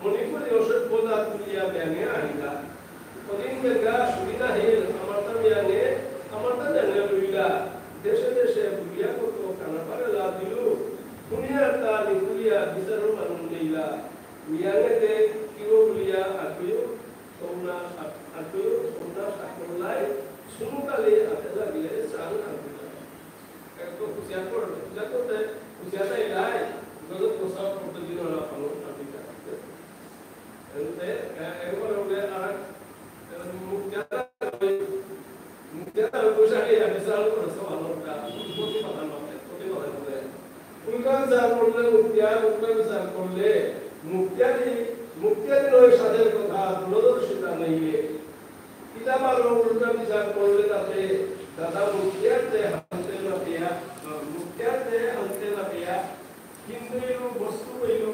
মণিপুরী অসভ্যতা তুলিয়া ব্যাঙে আনিলা। কদিন বেগা সুবিধা হিল, আমার তামিয়াঙে, আমার তামিয়াঙে লইলা। দেশে দেশে বুলিয়া কত কানা পারে লা দিলু। দুনিয়ার তা নিকুলিয়া বিচারর মানু নেইলা। মিয়াঙে দে কিও বুলিয়া আকুয়ো, সৌনা আকুয়ো, সৌনা সাকলাই, সুনুকালে আতে লাগিলে সাং আকুলা। একটু হুঁশিয়ার করবে, হুঁশিয়ার করতে, হুঁশিয়ার তাই লাই, গজব প্রস্তাব করতে দিন ওরা পালন আদিকা। এতে, এ-, এরপরে উঠে আর, এ, মুখ যারা, মুখ যারা বৈশাখী, আমি চালু করে সব আলোকটা, প্রতিপাদন হবে, প্রতিপাদন হবে। উল্টা বিচার করলে মুক্তিয়ার, উল্টা বিচার করলে মুক্তিয়ারি, মুক্তিয়ারি নয় সাধের কথা, দূরদর্শিতা নেইলে। কিতাবারও উল্টা বিচার করলে তাতে দাদা মুক্তিয়ারতে হানতে না পেয়া, মুক্তিয়ারতে হানতে না পেয়া, কিন্তু এরূপ বস্তু হইল,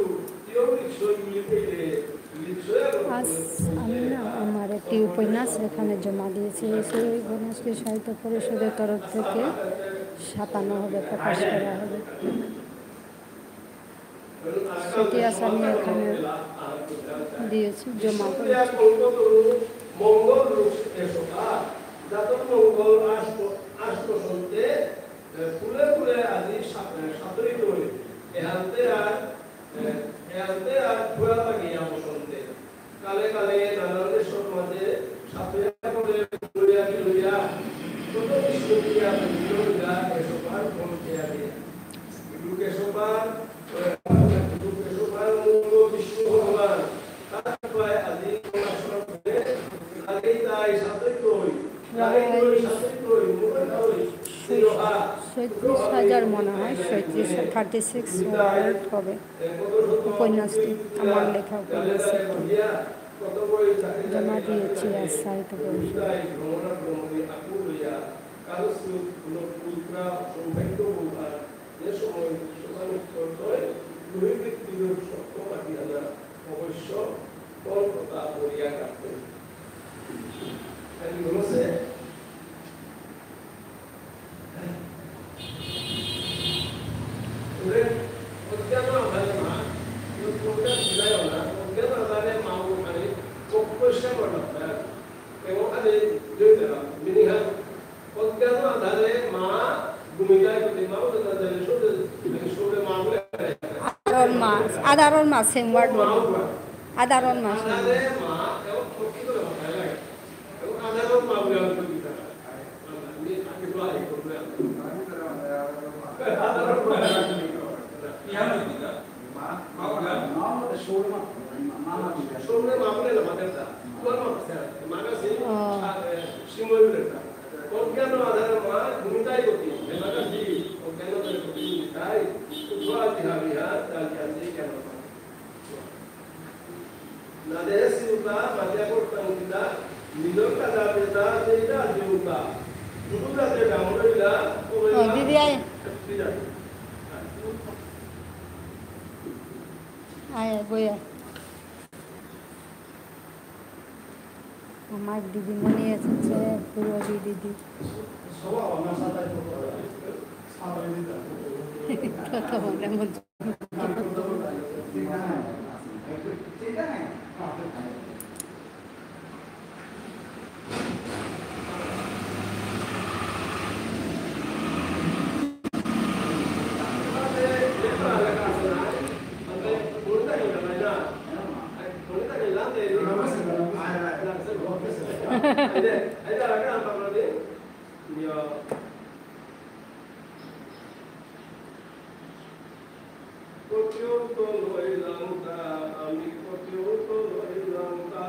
কেউ নিশ্চয় বুলি কইলে, নিশ্চয় আজ আমি না আমার একটি উপন্যাস এখানে জমা দিয়েছি। এই সেই উপন্যাসটি সাহিত্য পরিষদের তরফ থেকে ছাপানো হবে, প্রকাশ করা হবে। সেটি আজ আমি এখানে দিয়েছি, জমা করেছি। মঙ্গল রূপ এসোকা, জাতক মঙ্গল আস, আস বসন্তে, এ, ফুলে ফুলে আজি সা-, এ, সাদরিত হই। এহানতে আর, এ, এহানতে আর ফুয়া লাগিয়া বসন্তে। কালে কালে নানান দেশর মাঝে সাথে করে ফুলিয়া কি লইয়া প্রায় সৈত্রিশ হাজার মনে হয়, সৈত্রিশ, থার্টি সিক্স ওয়ার্ড হবে উপন্যাসটি, আমার লেখা উপন্যাস। জমা দিয়েছি আজ সাহিত্য পরিষদে। যে সময় শোকানুক্ত হয়, লোহিত বিরোধ সত্য মাতিয়া না, অবশ্য কল্পতা করিয়া কাটতে। তাই বলেছে, ওরে, অজ্ঞান আধারে মা, অজ্ঞান বুঝায় না, অজ্ঞান আধারে মা ওখানে তপস্যা করা হয়। এবং আরে, দুই তারা, মিনিহার অজ্ঞান আধারে মা ঘুমিয়ে যায়, কিন্তু মা বলে না জানে, শুধু, মানে, শুধু মা বলে। আধারর মা, আধারর মা, সেম ওয়ার্ড। মা বলে। আধারর মা, সেম। আধারে মা, এবং কি করে মাথায় লাগে? এবং আধারর মা বলে আমি বলি না। আমি আগে তো আগে করবো। আধারর মা। ইয়া বলি না। মা, মা বলে। মা বলে, শোর মা, মা, মা বলে। শোর মা বলে না, মাথায় তা। তোমার মা বলে, মা না সেই, ও। আ, এ, সিংহ বলে তা। অজ্ঞান আধারে মা ঘুমিতাই গতি, হেমাকা জি, অজ্ঞান আধারে গতি ঘুমিতাই, উঠোয়া বিহা বিহা, তাল জানতে কেন মা? নাদে সিউতা, বাজা করতাম কিতা, নিজর কাজা বেতা, সেইটা সিউতা। গুরু কাজে ডাঙরইলা, ও, দিদি আয়। দিদি আয়। আয়, আয়, বই আয়। আমার দিদিমণি এসেছে, পুরবী দিদি। কথা বলে মন। কতিও তো লইলাম তা, আমি কতিও তো লইলাম তা।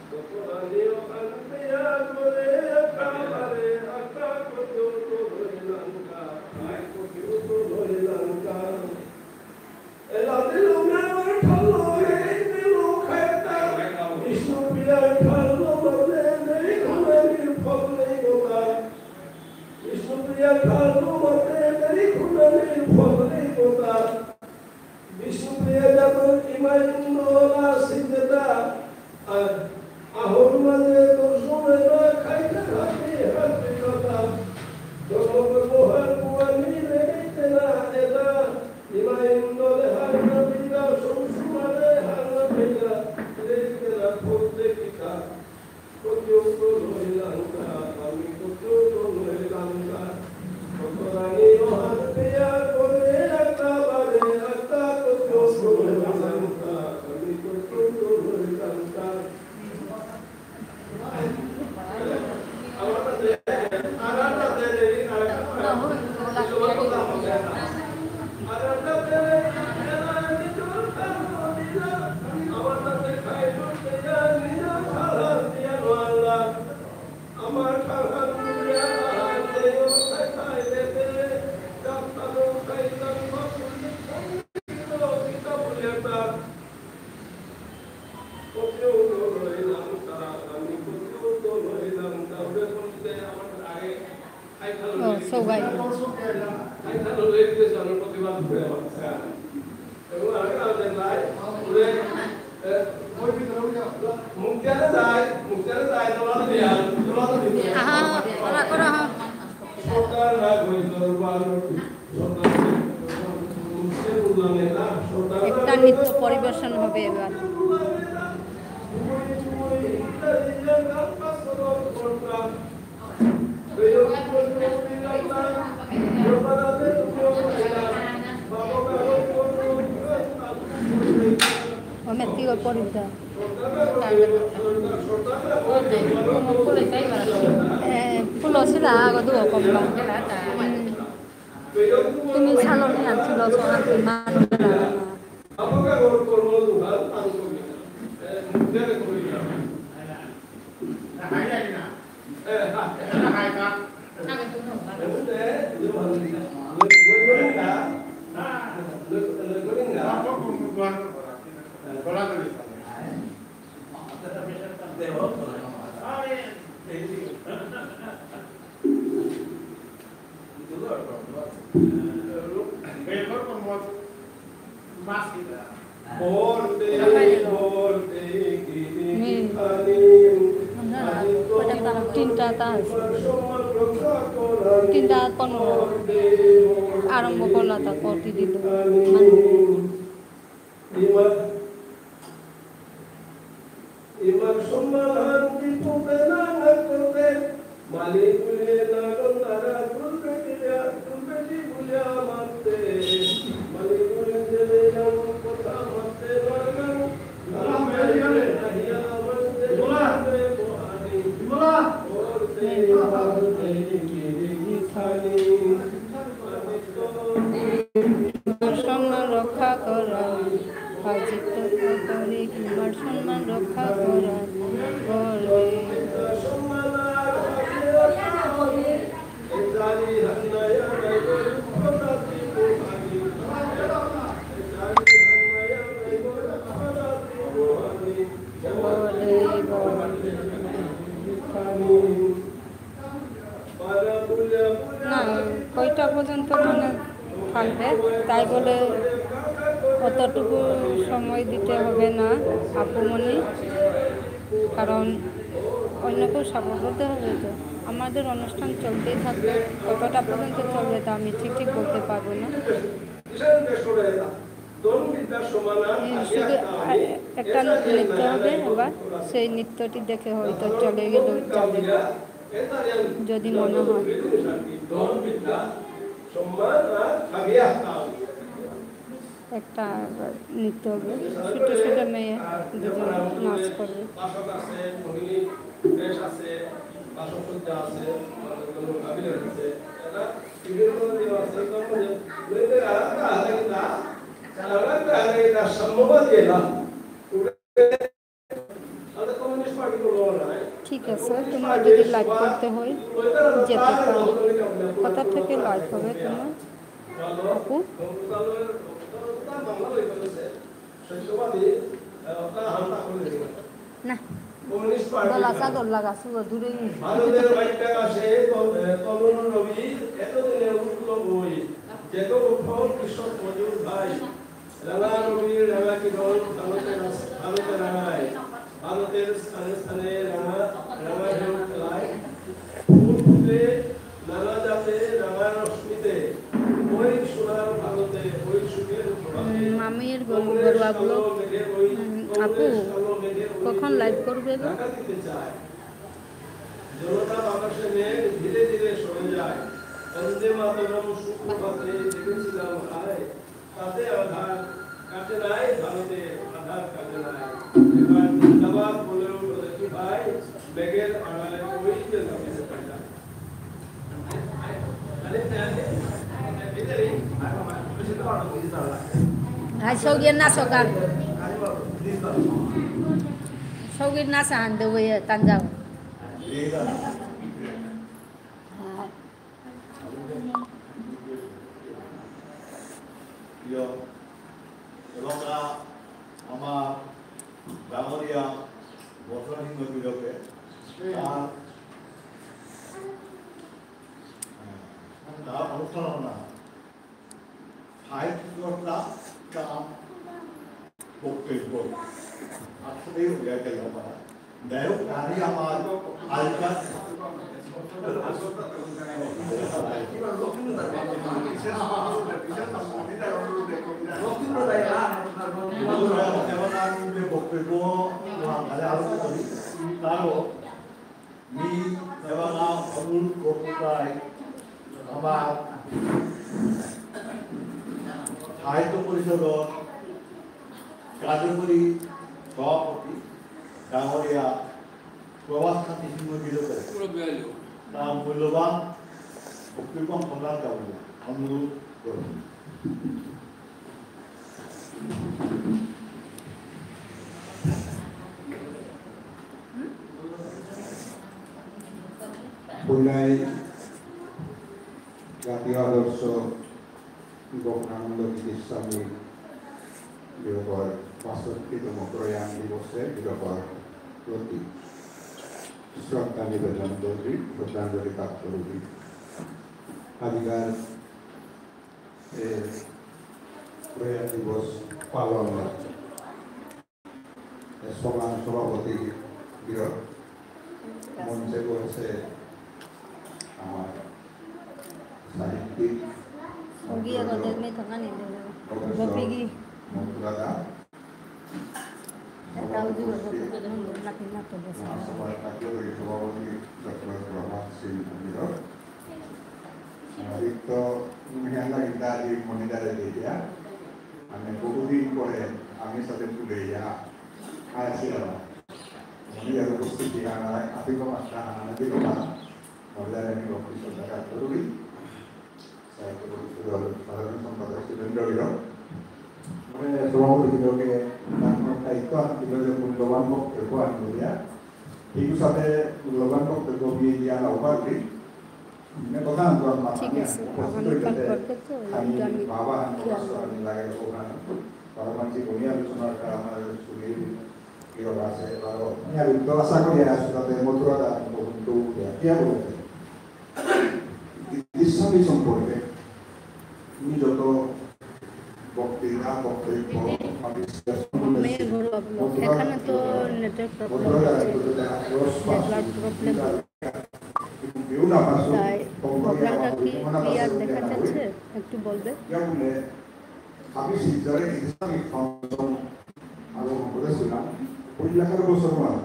কত আনিও আনতে আর বলে একেবারে, আকা কতিও তো লইলাম তা, আমি কতিও তো লইলাম তা। এলা দিল মেলা ঠালো, এই দিল খেতা। বিষ্ণুপ্রিয়া ঠালো বলে, নেই ঘুরে নির্ফল নেই গোতা। বিষ্ণুপ্রিয়া খালু মাতে তেরি খুনানি ফলনি কোতা। বিষ্ণুপ্রিয়া যাদব ইমাইন্দোলা সিদ্ধা। আর আহর মাঝে তো শুনে না খাইতে হাতি হাতি কথা। ধর্ম ব্যবহার পুয়ানি লেগেতে না এলা। ইমাইন্দোলে হার না পিতা, সংসুমারে হার না পিতা, লেগেতে না ফলতে পিতা। কতিও তো লইলাম তা, আমি কতিও তো লইলাম তা। কত রানী মহান পেয়া করে একটা বারে একটা কতিও তো লইলাম তা, আমি কতিও তো লইলাম তা। আমার কাছে আর একটা দেয়, আর একটা দেয়। ও, সবাই। আহা, ওরা করো, হ্যাঁ। একটা নৃত্য পরিবেশন হবে এবার। Ome tigo por ita. Eh, তুলসী লাগা দুগো কম পাই। হুম। তুমি সালনি আনছিল, সোহান তুই মানু লাগা। তিনটা তা আছে। তিনটা পনেরো আরম্ভ করলা তা করতে দিল। মানে ইমার সম্মান হান কি পূর্বে না না করবে। মালিক বুলিয়া নাগন তারা দুর্বেটি দুর্বেটি বুলিয়া মারতে। মালিক বুলিয়া জেলে নাম কথা মারতে নাগন। সম্মান রক্ষা করা, হাজিত করি তোমার সম্মান রক্ষা করা, করবে। না, কয়টা পর্যন্ত মানে থাকবে, তাই বলে অতটুকু সময় দিতে হবে না, আপুমনি, কারণ অন্য কেউ সাপোর্ট করতে হবে তো। আমাদের অনুষ্ঠান চলতেই থাকবে, কতটা পর্যন্ত চলবে তা আমি ঠিক ঠিক বলতে পারবো না। এই শুধু এ-, একটা নৃত্য হবে এবার, সেই নৃত্যটি দেখে হয়তো চলে গেল, যাবে, যদি মনে হয়। একটা নৃত্য হবে, ছোট ছোট মেয়ে দুজন নাচ করবে। ঠিক আছে, তোমার যদি লাইভ করতে হয়, যেতে পারো। কোথা থেকে লাইভ হবে তোমার, আপু? না, গলা চাদর লাগাছো, দূরে নিয়ে। ভারতের বাইরে আসে তরুণ রবি, এতদিনে উঠল বই, যে তো উঠল কৃষক মজুর ভাই। রাঙা রবি, রাঙা কিরণ, ভারতে রাস-, ভারতে রাঙায়। ভারতের স্থানে স্থানে রাঙা, রাঙা ঢেউ খেলায়। ফুল ফুটে নানা জাতে রাঙা রশ্মিতে। ওই সোনার ভারতে, ওই সুখের প্রভাতে। হুম, মামির গরু, কংগ্রেস গরুয়া কালো ব্লগ। মেঘে ওই, হুম, কংগ্রেস আপু, কালো মেঘে ওই কখন যে লাইভ করবে গো? ঢাকা দিতে চায়। জনতা বাতাসে মেঘ ধীরে ধীরে সরে যায়। বন্দে মাতরম সুপ্রভাতে জেগেছিলাম হায়। তাতে আধার কাটে নাই ভারতে, আধার কাটে নাই। এবার জিন্দাবাদ বলে উঠো দেখি ভাই, মেঘের আড়ালে ওই যে নামিয়ে দেখা যায়। আর সৌগির না সকাল। সৌগির না সাহান দেবো, তাঞ্জাও। প্রিয় এলাকা, আমার ডাঙরিয়া বসন্ত সিংহ গিরকে তার, তার অনুষ্ঠান না সাহিত্যকর্তা কাম বক্তব্য। আসলে ওই জায়গায় আমরা যাই হোক, আমি আমার আজকাল যেমন আমি যে বক্তব্য আলোচনা করি, তারও মি এবাকা অনুরোধ করতাই আমার সাহিত্য পরিষদর কার্যকরী সভাপতি ডাঙরিয়া প্রভাত শান্তি সিংহ গিরকে তার মূল্যবান বক্তব্য প্রদান করব অনুরোধ করব। পুনাই জাতীয় আদর্শ গোকুলানন্দ গীতিস্বামী গিরকর বাষট্টিতম প্রয়াণ দিবসে গিরকর প্রতি শ্রদ্ধা নিবেদন করি, শ্রদ্ধাঞ্জলি জ্ঞাপন করি। আজিকার এ প্রয়াণ দিবস পালন সভার সভাপতি গিরক, মঞ্চে বসে আমার সাহিত্যিক, অগি আগতে মে থাকা নেই, প্রফেসর গোপীগি। মথুরা দা, এটাও সভায় উপস্থিত উপস্থিত মহাসভার কার্যকরী সভাপতি ডক্টর প্রভাত সিং গিরক, সাহিত্য মহিলা ইত্যাদি মহিলারে দিয়া আমি বহুদিন পরে আমি সাথে পুলেয়া আছি আর মহিলার উপস্থিতি আনা আতিক মাত্রা আনা দিল না। মহিলারে আমি বক্তৃতা দেখা করবি। সাহিত্য পরিষদর সাধারণ সম্পাদক সুরেন্দ্র গিরক, মানে সভাপতি গিরকে তার দায়িত্ব আন দিল যে মূল্যবান বক্তব্য আন দিয়া। ঠিক সাথে মূল্যবান বক্তব্য দিয়ে দিয়া না উপার্জি। ঠিক আছে, আমার কাট করতে তো, আমি একটু আমি বাবা আন খেয়াল করবো। আমি লাগে ওখানে। বারো মানসি বনি আলোচনা করা আমার সুনীল গিরক আছে, বারো। আমি আর তো আশা করি আসলে তাদের মথুরা দা আমি কখন তো উঠে, কি আর বলতে? গীতিস্বামী সম্পর্কে তুমি যত বক্তৃতা, বক্তব্য বা বিশ্লেষণ মেয়ে ঘরোয়া ব্লগ। মথুরা এখানে তো দা নেটওয়ার্ক প্রবলেম মথুরা দা হচ্ছে। একটু যেটা রস পাস নেটওয়ার্ক প্রবলেম। তাই প্রোগ্রামটা কি ক্লিয়ার দেখা যাচ্ছে? একটু বলবে। আমি সিজারে গীতিস্বামী ফাউন্ডেশন আরম্ভ করেছিলাম। ওই লেখার বছর মানে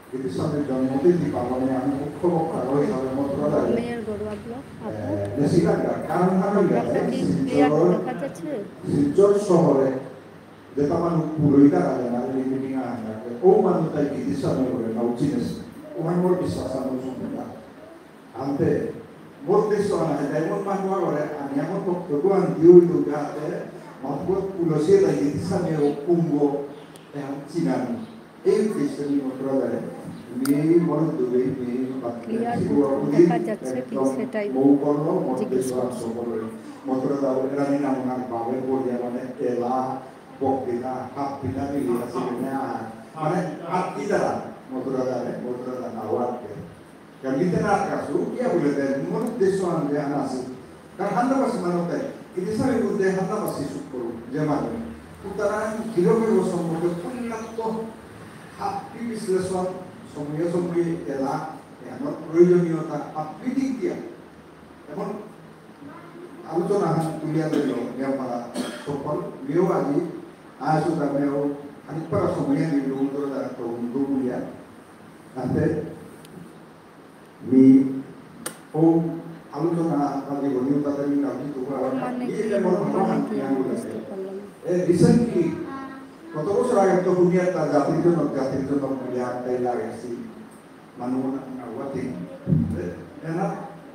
গীতিস্বামীর জন্মতিথি পালনে আমি মুখ্য বক্তা হিসাবে মথুরা দাঁড়িয়ে মেয়ের গৌরব, এ, আপনার নেসিলাঙ্গা, কারণ আমি প্রোগ্রামটা কি ক্লিয়ার শিলচর, দেখা যাচ্ছে? শিলচর শহরে যেটা মানুষ পুরোহিতা রাজা মানে মিটিং আহান রাখে, ও মানুষ তাই গীতিস্বামী বলে না, উচিত আছে। ওখানে মোর বিশ্বাস আমার সম্পূর্ণ। আনতে, মোর দেশ আনা, তাই মোর মানুষ করে, আমি আমার বক্তব্য আনতে ওই তো গাতে, মাতবত পুলসে তাই গীতিস্বামী ও কুম্ভ, এখন চিনানি। এই উদ্দেশ্যে আমি মথুরা দাঁড়ে, মেয়ে মরণ দূরে, মেয়ে বাক্যে ক্লিয়ার শিবুয়া উদিত, দেখা যাচ্ছে, ঠিক একদম সেটাই মৌ করলো, মথুরা জিজ্ঞেস করছি। সকলে, মথুরা দাও, রানী নাম ওনার বাবে পড়িয়া মানে এলা, বক্তৃতা, হাফ পিতা মিলিয়া আছে, মানে, আর, মানে, আর কি তারা, মথুরা দাঁড়ে, মথুরা দাঁড়া, আওয়ার কে। গীতিস্বামী কাসু, কিয়া বুলে দেন, মোর উদ্দেশ্য আনবে আনাসি। কারণ হান্দাবাসী মানব তাই, গীতিস্বামী বুলতে হান্দাবাসী সুখ করু, যে মানে। সুতরাং, গিরকর সম্পর্কে পরিণাত্মক হাব্বি বিশ্লেষণ, সময়ে সময়ে এলা, এমন প্রয়োজনীয়তা, হাব্বি দিক দিয়া। এমন আলোচনা হান তুলিয়া দিল, নিয়াম পারা সকল, মিও আজি, আসু দা মিও, আনি পারা সময়ে আমি লোক ধরে দা তো উন্দু বুলিয়া। আনতে, মি ও আলোচনা আজি বলি তাতে মি কাউকে তো আর মানে কি, কি এমন মানে ভাবনা কি নিয়ে আমি বুঝতে পারলাম না। এ, recently, কত বছর আগে তো দুনিয়া তার জাতির জন্য, জাতির জন্য মিলে আটটাই লাগাইছি। মানু না, না, ওয়াতি। এ, এনা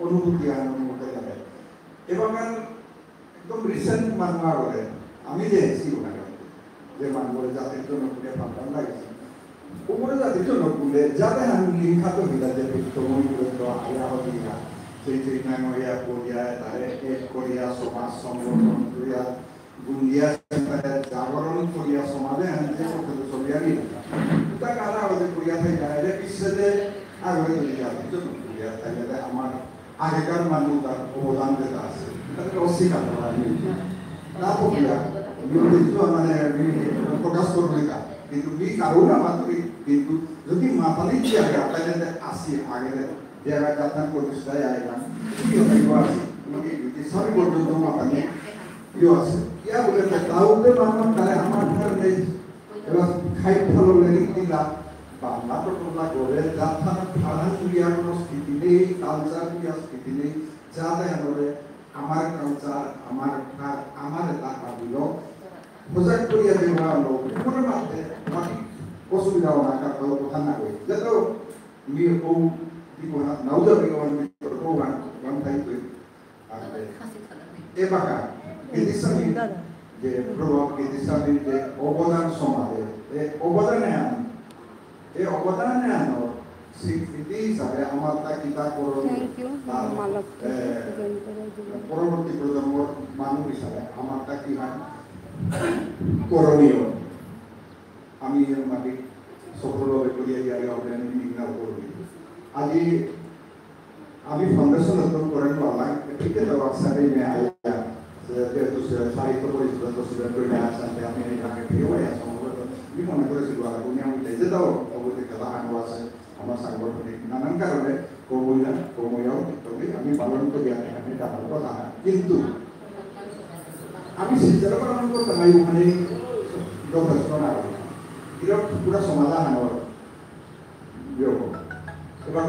অনুভূতি আন অনুভূতি লাগে। এবার একদম recent মানু আগরে, আমি যে এসি ওনাকে, যে মানু বলে জাতির জন্য পুরে ফান্ডাম লাগেছে। উপরে জাতির জন্য পুরে, যাতে আমি লিঙ্ক খাতে হইলা যে পিত্তমণি পুরে তো আয়া হদিয়া, সেই সেই নাম হইয়া করিয়া, তারে এক করিয়া, সমাজ সংগঠন করিয়া, গুন্ডিয়া সেন্টারে জাগরণ করিয়া, সমাজে আমি যে করতে তো চলিয়া নিয়ে। উতা কারা হইতে করিয়া থাই যায়, রে পিছে যে আগরে যদি জাতির জন্য করিয়া থাই, যাতে আমার আগেকার মানু তার অবদান যেটা আছে, তাকে অস্বীকার করা নেই। না করিয়া, নির্দিষ্ট মানে, মি প্রকাশ করবো না। কিন্তু মি কারো না মাতুরি, কিন্তু যদি মাতানি কি আগে, তাহলে আসি আগে, যে আগে যাতায়াত করতে সেটাই আইলাম, কি হবে, ইয়ে আসি, মানে, যদি সবই পর্যন্ত মাতানি, ইয়ে আসে। ইয়া বলে, তাহলে মানু তাহলে আমার ঘর নেই, এবার খাই ভালো লেগে দিলা, বাংলা তো তোমরা গলে, জাতহান ঠারহান বুলিয়া কোনো স্থিতি নেই, culture বুলিয়া স্থিতি নেই, জাত এহানরে আমার culture, আমার ঠার, আমার এটা ভাবিল, সজাগ করিয়া দেওয়া হলো, কোনো মাতে, বাকি অসুবিধা হওয়া না, কারণ কথা না কই। যত মি ও নাও যাবে, ওয়ান, ওয়ান, ওয়ান থাইতই। আর এবাকা গীতিস্বামী যে প্রভাব, গীতিস্বামীর যে অবদান সমাজে, এ অবদানে আন, এ অবদানে আন স্বীকৃতি হিসাবে আমার তা কিতা করণীয়, Thank you, তার, মা লক্ষ্মী, এ, জয়ন্তরা জুয়েল। পরবর্তী প্রজন্মর মানুষ হিসাবে আমার তা কি হয় করণীয়। আমি এর মাটি সফলভাবে করিয়া যাই, অগ্রহণ নির্ণয় করবি। আজি আমি ফাউন্ডেশন উদ্যোগ করেন বালা, ঠিক আছে, ওয়ার্কশপে মে আয়া, যেহেতু সে সাহিত্য পরিষদ তো সেটা করে না আসতে, আমি এই ভাগে ফিরে আসলাম, আমি মনে করেছি, বালা, তুমি আমি লেজে দাও, অবধি খেলা আনো আছে, আমার সাংগঠনিক নানান কারণে কমইয়া, কমইয়াও, তবে আমি পালন করি, আমি এটা আমার কথা। কিন্তু আমি সিদ্ধান্ত পালন করতে নাই, ওখানে যথেষ্ট না, এরকম পুরো সমাধান হয়। এরকম। এবার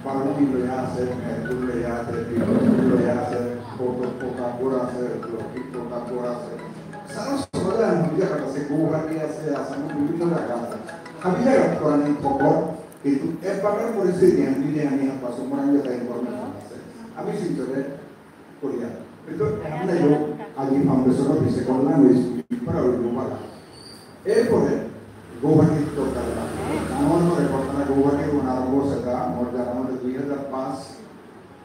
বারো দিন লইয়া আছে, মেহেরপুর লইয়া আছে, বিক্রমপুর লইয়া আছে, কোটা-, কোটাপুর আছে, লক্ষ্মী কোটাপুর আছে। সারা সমাধান হয়ে যাবে, আছে, গৌহাটি আছে, আসামে বিভিন্ন জায়গা আছে। আমি জায়গা করানি খবর, কিন্তু এবাকার পরিস্থিতি আমি যদি আমি হাত পাশে মনে হয় তাই ইনফরমেশন আছে। আমি শিলচরে করিয়া। কিন্তু এমন লোক আজি ফাউন্ডেশন অফিসে করলাম, ওই স্কুল করা ওই লোক পারা। এরপরে গৌহাটির দরকার। আমার মনে ঘটনা গৌহাটির ওখানে আরম্ভ সেটা, আমার জানা মতে দুই হাজার পাঁচ,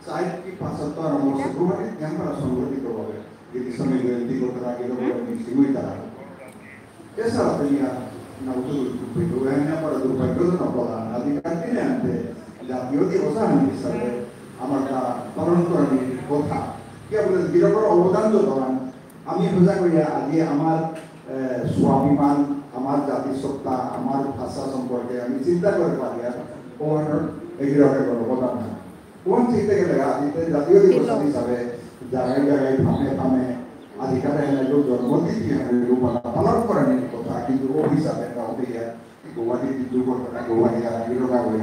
চার কি পাঁচ তো আরম্ভ হচ্ছে। গৌহাটির ক্যাম্পারা সংগঠিত হবে। যদি সময় জয়ন্তী করতে না গেলে বলে মিছিল হইতে না। এছাড়া তো ইয়া না উত্তর দুর্ভাগ্য, এখানে আমার দুর্ভাগ্য তো না বলা। আজি কালকে আনতে জাতীয় দিবস আন হিসাবে আমার তা পালন করার কথা। কি বলে, গিরকর অবদান তো ধরান। আমি সোজা করিয়া আজি আমার, এ, স্বাভিমান, আমার জাতিসত্তা, আমার ভাষা সম্পর্কে আমি চিন্তা করে পারি আর ওহানোর এগিয়ে রাখার কোনো অবদান না। কোন চিন্তা গেলে আজি জাতীয় দিবস হিসাবে জায়গায় জায়গায় ফামে ফামে আজিকার এনে লোক জন্মতিথি এনে লোক পালন করার কথা, কিন্তু ও হিসাবে কাউকে ইয়া গৌহাটি কিন্তু করতে না, গৌহাটি আর আমি লোক আগে,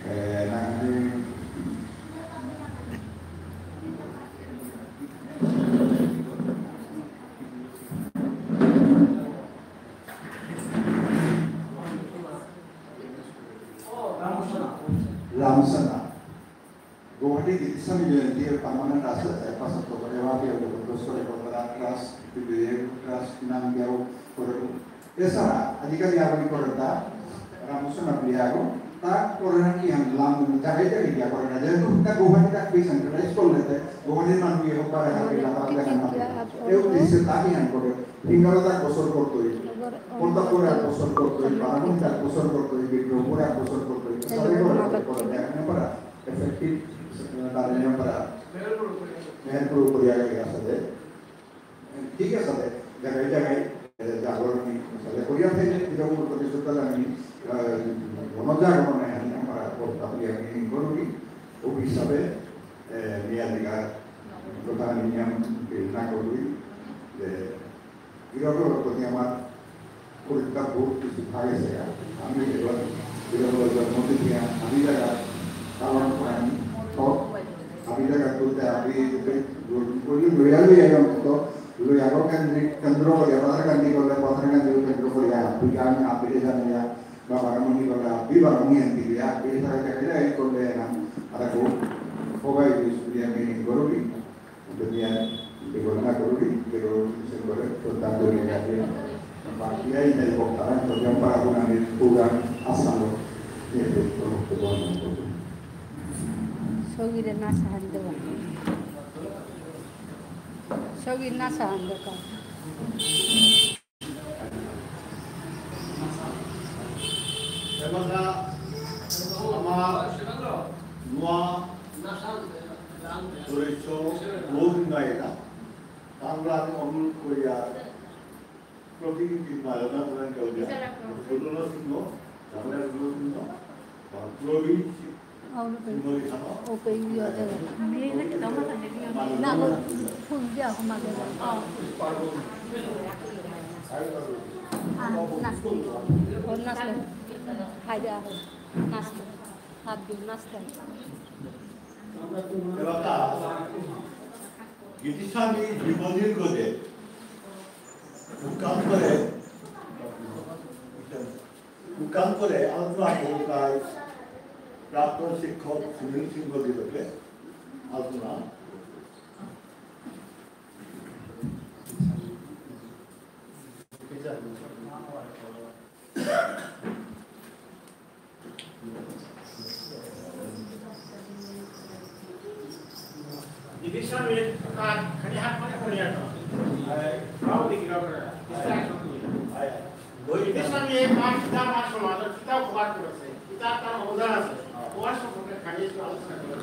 এ, না, লামসানা। গৌহাটি গীতিস্বামী জয়ন্তী পার্মানেন্ট আছে, চার পাঁচ সপ্তাহ করে, এবার দিয়ে হলো, দশ করে করবে, রাত ক্লাস, বিয়ে ক্লাস, নাম দিয়াও করে। এছাড়া আজিকালি আপনি করেন তা, রামকৃষ্ণ আপনি আগো, তা করে না কি আমি লাম জায়গায় জায়গায় গিয়া করে না, যেহেতু তা গৌহাটি তা ডিসেন্ট্রালাইজ করলে তে, গৌহাটির মানুষ ইয়ে হোক পারে, হাতে লাগাতে দেখান না। এই উদ্দেশ্যে তা কি আন করে, ফিঙ্গারও তার বছর করতোই, প্রতাপপুরে এক বছর করতোই, বারামুণি এক বছর করতোই, বিক্রমপুরে এক বছর করতোই, সবাই করে, করে, করে, করে, করে। এফেক্টিভ, তার নিয়ম করা। মেহেরপুর উপরে আগে গেছে দে। ঠিক আছে দে। জায়গায় জায়গায়, এ, জাগরণ নি, আসলে করিয়া থাকলে, এটা কোনো প্রতিশ্রুতি আমি, আ, গণজাগরণে আমি আমরা করতাম, আমি করবি। ও হিসাবে, এ, নিয়াদিকা, কথা নিয়ম না করবি, যে গিরকর প্রতি আমার পরিত্যাগ বহুত কিছু থাকেছে। আমি এবার গিরকর জন্মদিন দিয়া আমি জায়গা পালন করানি। তো আমি জায়গা তুলতে আমি যদি লইয়া লইয়া অন্তত লইয়া কেন্দ্রিক কেন্দ্র করিয়া, পাথারকান্দি করলে পাথারকান্দি কেন্দ্র করিয়া, বিজ্ঞান আপিলে জানিয়া, বা বারামুনি করলে আপনি বারামুনি আনতে গিয়া, আপনি তারা জায়গায় এই করলে না, আর খুব সবাই স্কুলে আমি গরবি। যদি আর যদি ঘটনা করবি, যে রোড সে করে, তো তার জন্য যাবে। বাকি এই নাই বক্তারা, তো যেমন পারা গুণানির প্রোগ্রাম আসাম, এতে কোনো বর্ণনা করবে। সৌগিরে না সাহান দেওয়া। সৌগির না সাহান দেওয়া। এবাকা আমার নোয়া সদস্য বহুত নাই এটা। তারপরে আমি অনুরোধ করি আর প্রতিনিধি মায়না প্রধান কেউ দিয়া। সুদন সিংহ, জামাই সুদন সিংহ, বা প্রবীণ সিংহ, সিংহ দিখানো। ওপে ইয়ে দেবে। না, ফুল দিয়া ঘুমা দেবে। আহ, নাচতে। ওর নাচলে। হাই দেওয়া হয়। নাচতে। হাত দিয়ে নাচতে। এবাকা গীতিস্বামী জীবনীর গজে উৎকাম করে, উৎকাম করে আলোচনা করতাই প্রাক্তন শিক্ষক সুনীল সিংহ গিরকে আলোচনা। বিদেশামীর তার খালি হাত মানে করে আর কি। তাও দেখি না করে। বিদেশামী তার কিতাব আর সমাজর কিতাব কভার করেছে। কিতাব তার অবদান আছে। ওর সম্পর্কে খালি একটু আলোচনা করে।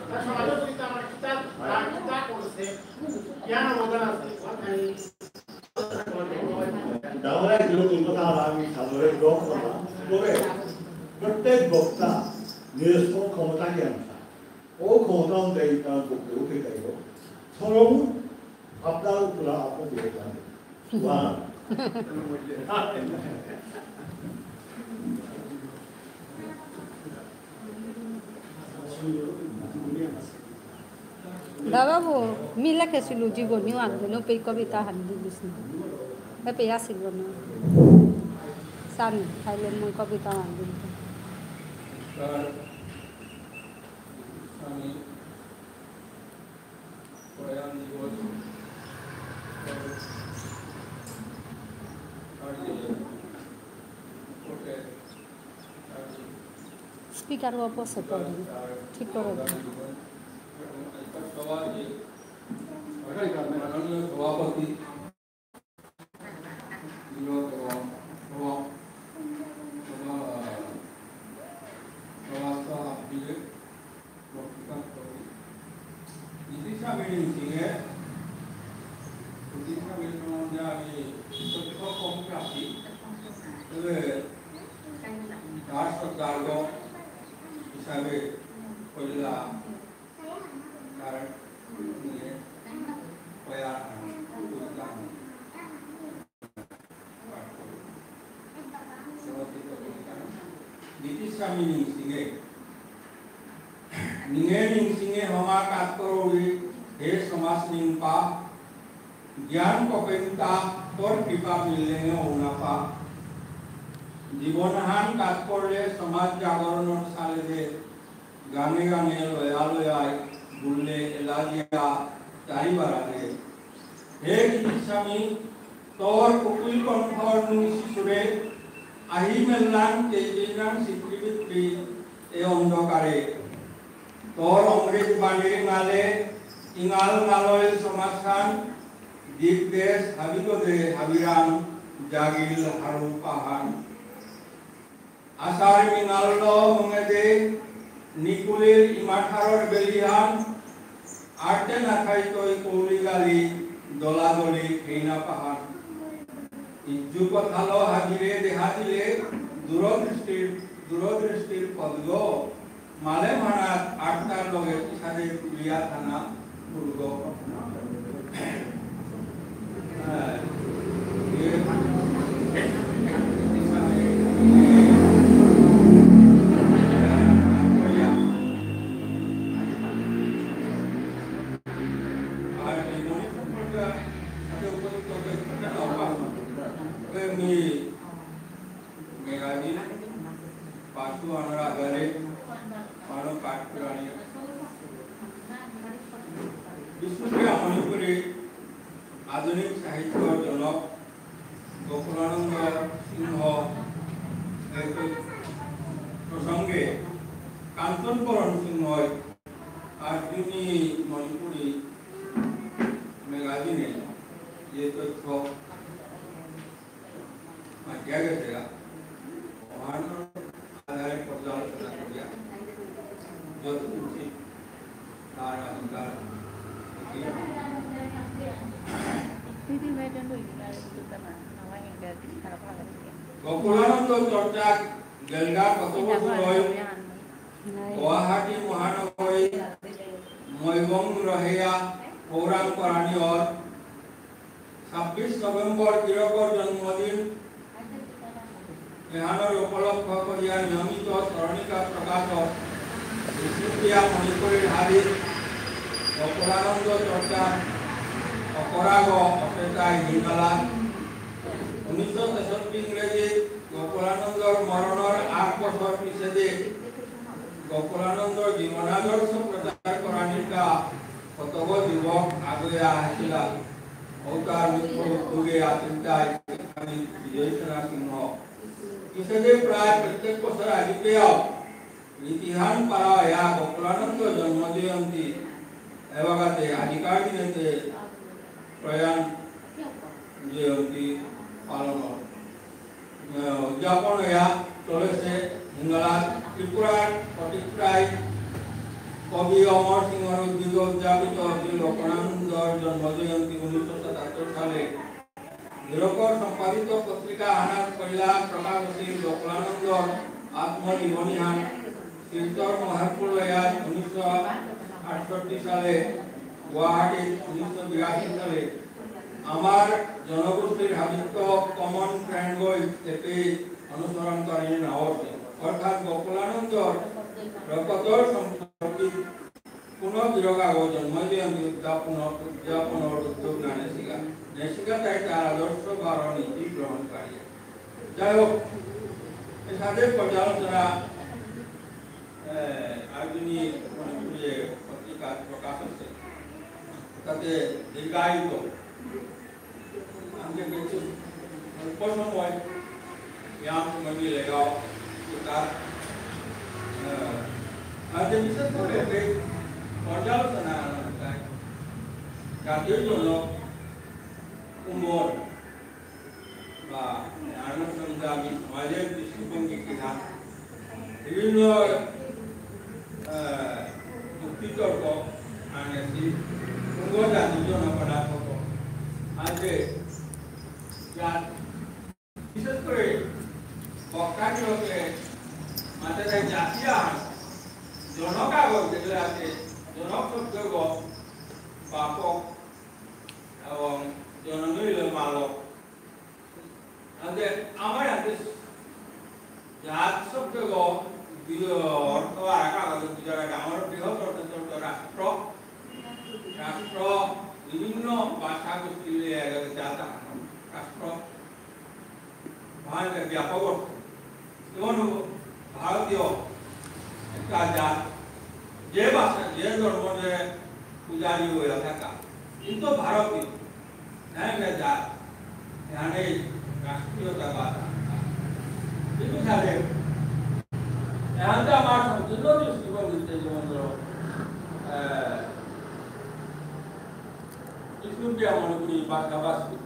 তার সমাজর কিতাব মানে কিতাব, তার কিতাব করেছে। জ্ঞান অবদান আছে। ওর খালি ডাঙর এক লোক কথা আমি সাদরে ড্রপ করলাম। তবে প্রত্যেক বক্তা নিজস্ব ক্ষমতা জ্ঞান থাকে। ও ক্ষমতা অনুযায়ী তার বক্তব্য উঠে যাইব। সরম আপনার উপরা আপনার দিয়ে জানে। ওয়া। দাদা বো, মিলা কেসিলু জীবনী আনবে নো, পে কবিতা হান দিলিস না। এ পে আসিল না। সানি, খাইলে মই কবিতা আন দিল। স্বামী প্রয়াণ দিবস। স্পিকার অপসে করেন, ঠিক করে দেন। মাননীয় সভাপতি, সভা, সভা, সভা, সভা, বক্তৃতা করি। নীতিস্বামী সিংহে, নীতিস্বামী সম্বন্ধে আমি তথ্য কম রাখি, তবে তার শ্রদ্ধার্ঘ হিসাবে কইলা তার নিয়ে কয়া কবিতা। নীতিস্বামী নিংসিঙে। নিঙে নিংসিঙে হমা কাতকরৌরি হে সমাজ নিংপা। জ্ঞান কপেন্তা তোর কৃপা মিললেঙে ঔনাপা। জীবনহান কাতকরলে সমাজ জাগরণর সালেদে গাঙে গাঙে লয়া লয়াই বুললে এলাজিয়া চারিবারাদে। হে গীতিস্বামী, তোর কুকুল কণ্ঠর নুংসি সুরে আহি মেললাং তেজেইনাং সিকৃবিকৃ এ অন্ধকারে। তোর অমৃত বাণীর নালে ইঙাল নালয় সমাজহান, দিক দেশ হাবিগদে হাবিরাং জাগিল হারৌ পাহান। আষাঢ় মিঙাললো মঙেদে নিকুলির ইমাঠারর বেলিহান, আর্তে নাথাইতই কৌলি গালি দলাদলি খেইনা পাহান। ইজ্জু কথালো হাজিরে দেহা দিলে দূরদৃষ্টির, দূরদৃষ্টির পদগ, মালে মানাত আর্তার লগে ইসাদে তুলিয়া থানা মেঘাদী পাঁচু আনার আধারে মানব পাঠ পুরাণে বিষ্ণুপ্রিয়া মণিপুরী আধুনিক সাহিত্যর জনক গোকুলানন্দ সিংহ এর প্রসঙ্গে কাঞ্চনকরণ সিংহই আধুনিক মণিপুরী ম্যাগাজিনে যে তথ্য মাতিয়া গেছেগা। মহান আধারে পর্যালোচনা করিয়া যত উচিত তার অধিকার গোকুলানন্দ চর্চা গেলগা কত বছর হয় গুয়াহাটি মহানগরী মৈবং রহেয়া গৌরাং করানিয়র ছাব্বিশ নভেম্বর গিরকর জন্মদিন এহানর উপলক্ষ করিয়া নিয়মিত স্মরণিকা প্রকাশক বিষ্ণুপ্রিয়া মণিপুরীর হাবির গোকুলানন্দ চর্চা অপরাগ অপেতায় হিমালা। উনিশশো তেষট্টি ইংরেজিত গোকুলানন্দর মরণর আট বছর পিছেদে গোকুলানন্দর জীবনাদর্শ প্রচার করানিকা কতগ যুবক আগুয়া আসিলা। ও তার মুখ্য উদ্যোগে আতিলতাই আমি বিজয় সেনা সিংহ। পিছেদে প্রায় প্রত্যেক বছর আজিকাও রীতিহান পারা ইয়া গোকুলানন্দ জন্ম জয়ন্তী এবাকাতে আজিকার দিনেতে প্রয়াণ জয়ন্তী পালন, আহ, উদযাপন ইয়া চলেছে। হিঙ্গলা ত্রিপুরার প্রতিক্রায় কবি অমর সিংহর উদ্যোগে উদযাপিত শ্রী গোকুলানন্দর জন্ম জয়ন্তী উনিশশো সাতাত্তর সালে গিরকর সম্পাদিত পত্রিকা আহানাত পয়লা প্রকাশ অসিল গোকুলানন্দর আত্মজীবনীহান শিলচর মহাপুর লয়াত উনিশশো আটষট্টি সালে, গুয়াহাটিত উনিশশো বিরাশি সালে। আমার জনগোষ্ঠীর হাবিত্ত common trend গই থেকে অনুসরণ করে না হচ্ছে। অর্থাৎ গোকুলানন্দর রকতর সম্পর্কিত কোনো গিরক আগো জন্ম জয়ন্তী উদযাপন, উদযাপনর উদ্যোগ না নেসিগা। নেসিগা তাই তার আদর্শ বা রীতি গ্রহণ করিয়া। যাই হোক, এসাদে পর্যালোচনা, এ, আরজুনি মণিপুরী পত্রিকা প্রকাশ হচ্ছে। তাতে দীর্ঘায়িত আমি কিছু অল্প সময় ইয়াম সময় দিয়ে লেগাও, তো তার, আহ, আজ বিশেষ করে এই পর্যালোচনা আনন্দ জাতীয় জনক উমর বা আনন্দ আমি সমাজের দৃষ্টিভঙ্গি কিনা বিভিন্ন, আহ, যুক্তিতর্ক আনেছি, পূর্ব জাতি জনপদার্থ আছে, যা বিশেষ করে বক্তাগুলোকে মাঝে জাতিয়া জনক আগর যেগুলো আছে, জনক শব্দ বাপক এবং জননী হইল মালক। আনতে আমার হাতে জাত শব্দ গ-, বি-, অর্থ আর এক আলাদা বুঝার আগে আমার বৃহৎ অর্থ শব্দ রাষ্ট্র, রাষ্ট্র বিভিন্ন ভাষা গোষ্ঠী নিয়ে এক জাত আহান, রাষ্ট্র। ভাষা ব্যাপক অর্থ। যেমন ভারতীয় একটা জাত, যে ভাষা, যে ধর্ম, যে পূজারি হয়ে থাকা, কিন্তু ভারতীয়, হ্যাঁ, এটা জাত, এখানে রাষ্ট্রীয়তাবাদ। কিন্তু সাথে, এখানটা আমার সংকীর্ণ দৃষ্টিভঙ্গিতে যেমন ধরো, আহ, বিষ্ণুপ্রিয়া মণিপুরী ভাষাভাষী,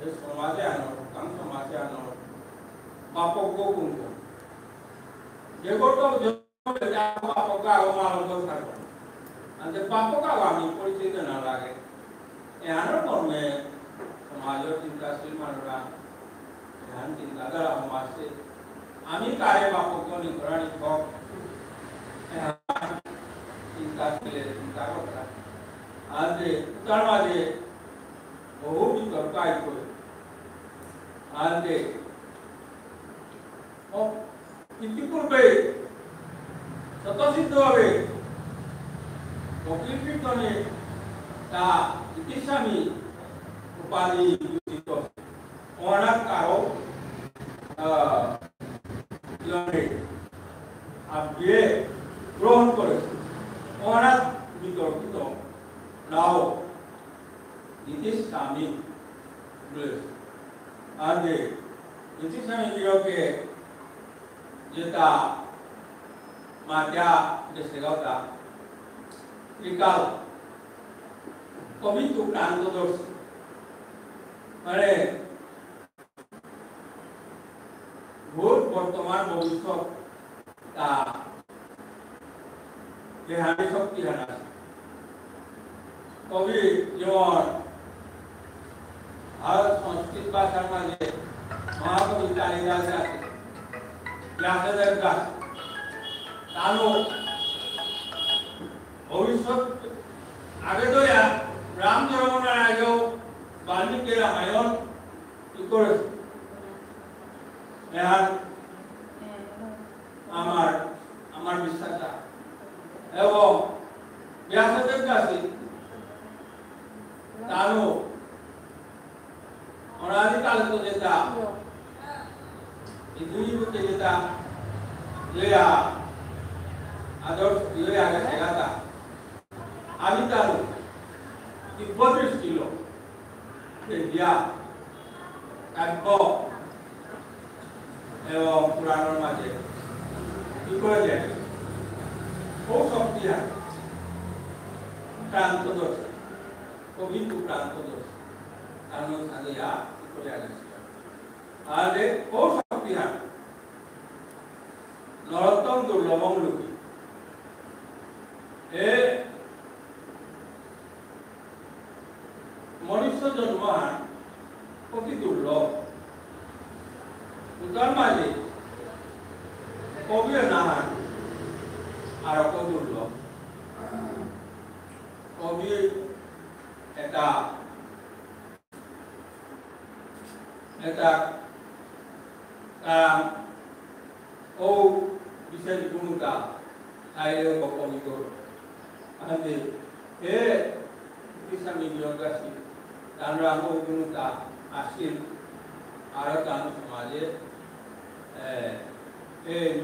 এ সমাজে আনো, তাম সমাজে আনো, বাপক গো কোন কোন? যে গো তো যে বাপক গো আরো মালক গো থাকবে। আনতে বাপক গো আমি পরিচয় দেনা লাগে। এ আনো কর্মে সমাজের চিন্তাশীল মানুষরা, এহান চিন্তাধারা সমাজে আমি কারে বাপক গো নিকরানি থক। এহান চিন্তাশীল চিন্তা কথা। আনতে তার মাঝে বহু বিতর্ক আইতো। আনতে, ও, ইতিপূর্বে স্বতঃসিদ্ধভাবে বকিল কীর্তনে তা গীতিস্বামী উপাধি ভূষিত। অনাথ কারো, আহ, জনে আবিয়ে গ্রহণ করেছে। অনাথ বিতর্কিত নাও গীতিস্বামী বলেছে। আর যে গীতিস্বামী গিরকে যেতা মাতিয়া দেশেগাতা ত্রিকাল কবি তো প্রান্তদর্শী। মানে ভূত, বর্তমান, ভবিষ্যৎ তা এহানি শক্তি হানা। কবি যেমন ভারত সংস্কৃত ভাষার মাঝে মহাকবি কালিদাস আছে, ব্যাসদেব দাস, তানু ভবিষ্যৎ আগে তো ইয়া রাম ধর্ম না আগেও বাল্মীকি রামায়ণ কি করেছে? এহান আমার, আমার বিশ্বাস আছে। এবং ব্যাসদেব দাসী তারও অনাদিকালে তো যেতা, এই দুই রূপে যেতা, যেয়া, আদর্শ লয়া গেসেগা তা। আমি তার দিব্য দৃষ্টিলো দেখিয়া কাব্য এবং পুরাণর মাঝে কি করে যায়? ও শক্তি আর ক্রান্ত দর্শন, কবি তো ক্রান্ত দর্শন, কারণ সাজিয়া কি করে আনেছিল? আর ও শক্তি আর নরোত্তম দুর্লভম লোকে। এ মনুষ্য জন্মহান অতি দুর্লভ। উতার মাঝে কবি নাহান আর অত দুর্লভ। কবি এটা এটা, আহ, ও বিশেষ গুণতা আইলে কমিত। আনতে এ স্বামী বিয়োগাসী তানরা ও গুণতা আসিল, আর তান সমাজে, এ, এ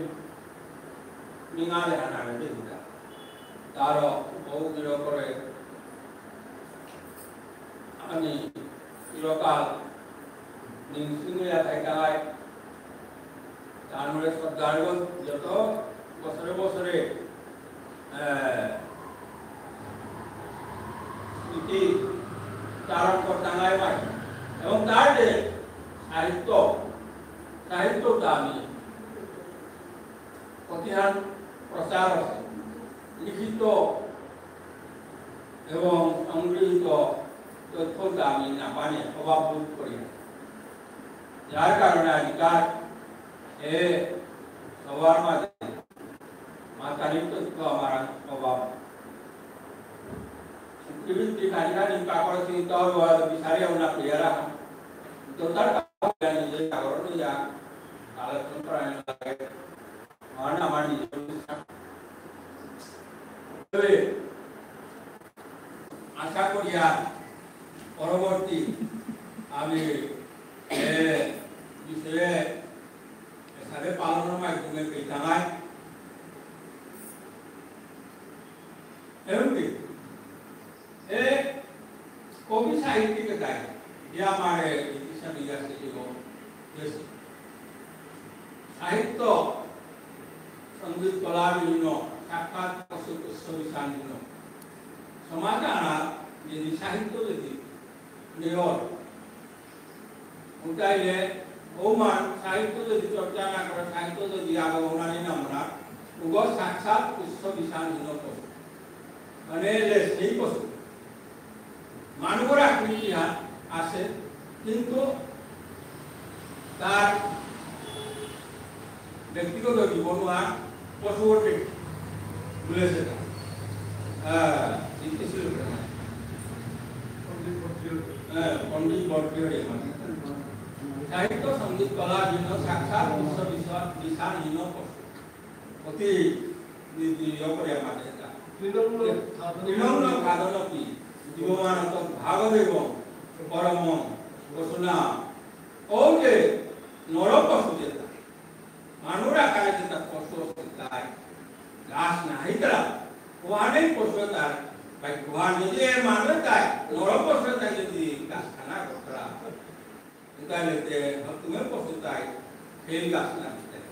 নিঙালে হানারে দেখিতা। তার ও গিরকরে আমি চিরকাল নিংসিং হইয়া থাইতাই। তার মানে শ্রদ্ধার যত বছরে বছরে, আহ, স্মৃতি ধারণ করতাঙাই পাই। এবং তার যে সাহিত্য, সাহিত্যটা আমি প্রতিহার প্রচার আছে, লিখিত এবং সংগৃহীত তথ্যটা আমি না পানি অভাব বোধ করি। যার কারণে আজিকার এ সভার মাঝে মাতানির তথ্য আমার অভাব। ভিত্তিক আজিকার নিকা করে চিন্তা বিচারে আমরা পেয়ারা তো তার কারণে নিজে জাগরণ হইয়া আলোচনা করা লাগে। আমার, আমার নিজের বিশ্বাস। তবে আশা করি আর পরবর্তী আমি এ বিষয়ে এসারে পালনের মাধ্যমে পেতাঙায়। এমনকি এ কবি সাহিত্যিক তাই, যে আমার এই হিসাবে গেছে জীবন হয়েছে। সাহিত্য, সঙ্গীত, কলা বিভিন্ন সাক্ষাৎ পশু পুষ্প বিশাল বিভিন্ন সমাজ আনা যদি সাহিত্য যদি নিরল উঠাইলে ওমান সাহিত্য যদি চর্চা না করে, সাহিত্য যদি আগে ওনারে না মনা, উগো সাক্ষাৎ পুষ্প বিশাল বিভিন্ন পশু। মানে, লেসেই পশু। মানবর আকৃতি হা-, আছে, কিন্তু তার ব্যক্তিগত জীবন আর পশু অটে বলেছে তা। আহ, এই কিছু লোক না। হ্যাঁ, পণ্ডিত বর্গীয় রে মানে। সাহিত্য, সঙ্গীত, কলা, বিভিন্ন সাক্ষাৎ পুষ্প বিশাল, বিশাল হীন পশু। অতি নি-, নি-, ইয়ে করে আমাদের এটা। তৃণমূল সাধন। তৃণমূল সাধন কি? জীবমান অত ভাগ দেব, পরম, ঘোষণা। ও যে নরক পশু যেটা, মানুষ আকারে যেটা পশু আছে তাই, গাছ না হইতারা, ওহানেই পশু তার, ভাই, ওহান যদি এ মানুষ তাই, নরক পশু তাই যদি গাছ খানা করতারা, তাহলে তে, তুমি পশু তাই, ফেল গাছ না হইতাই।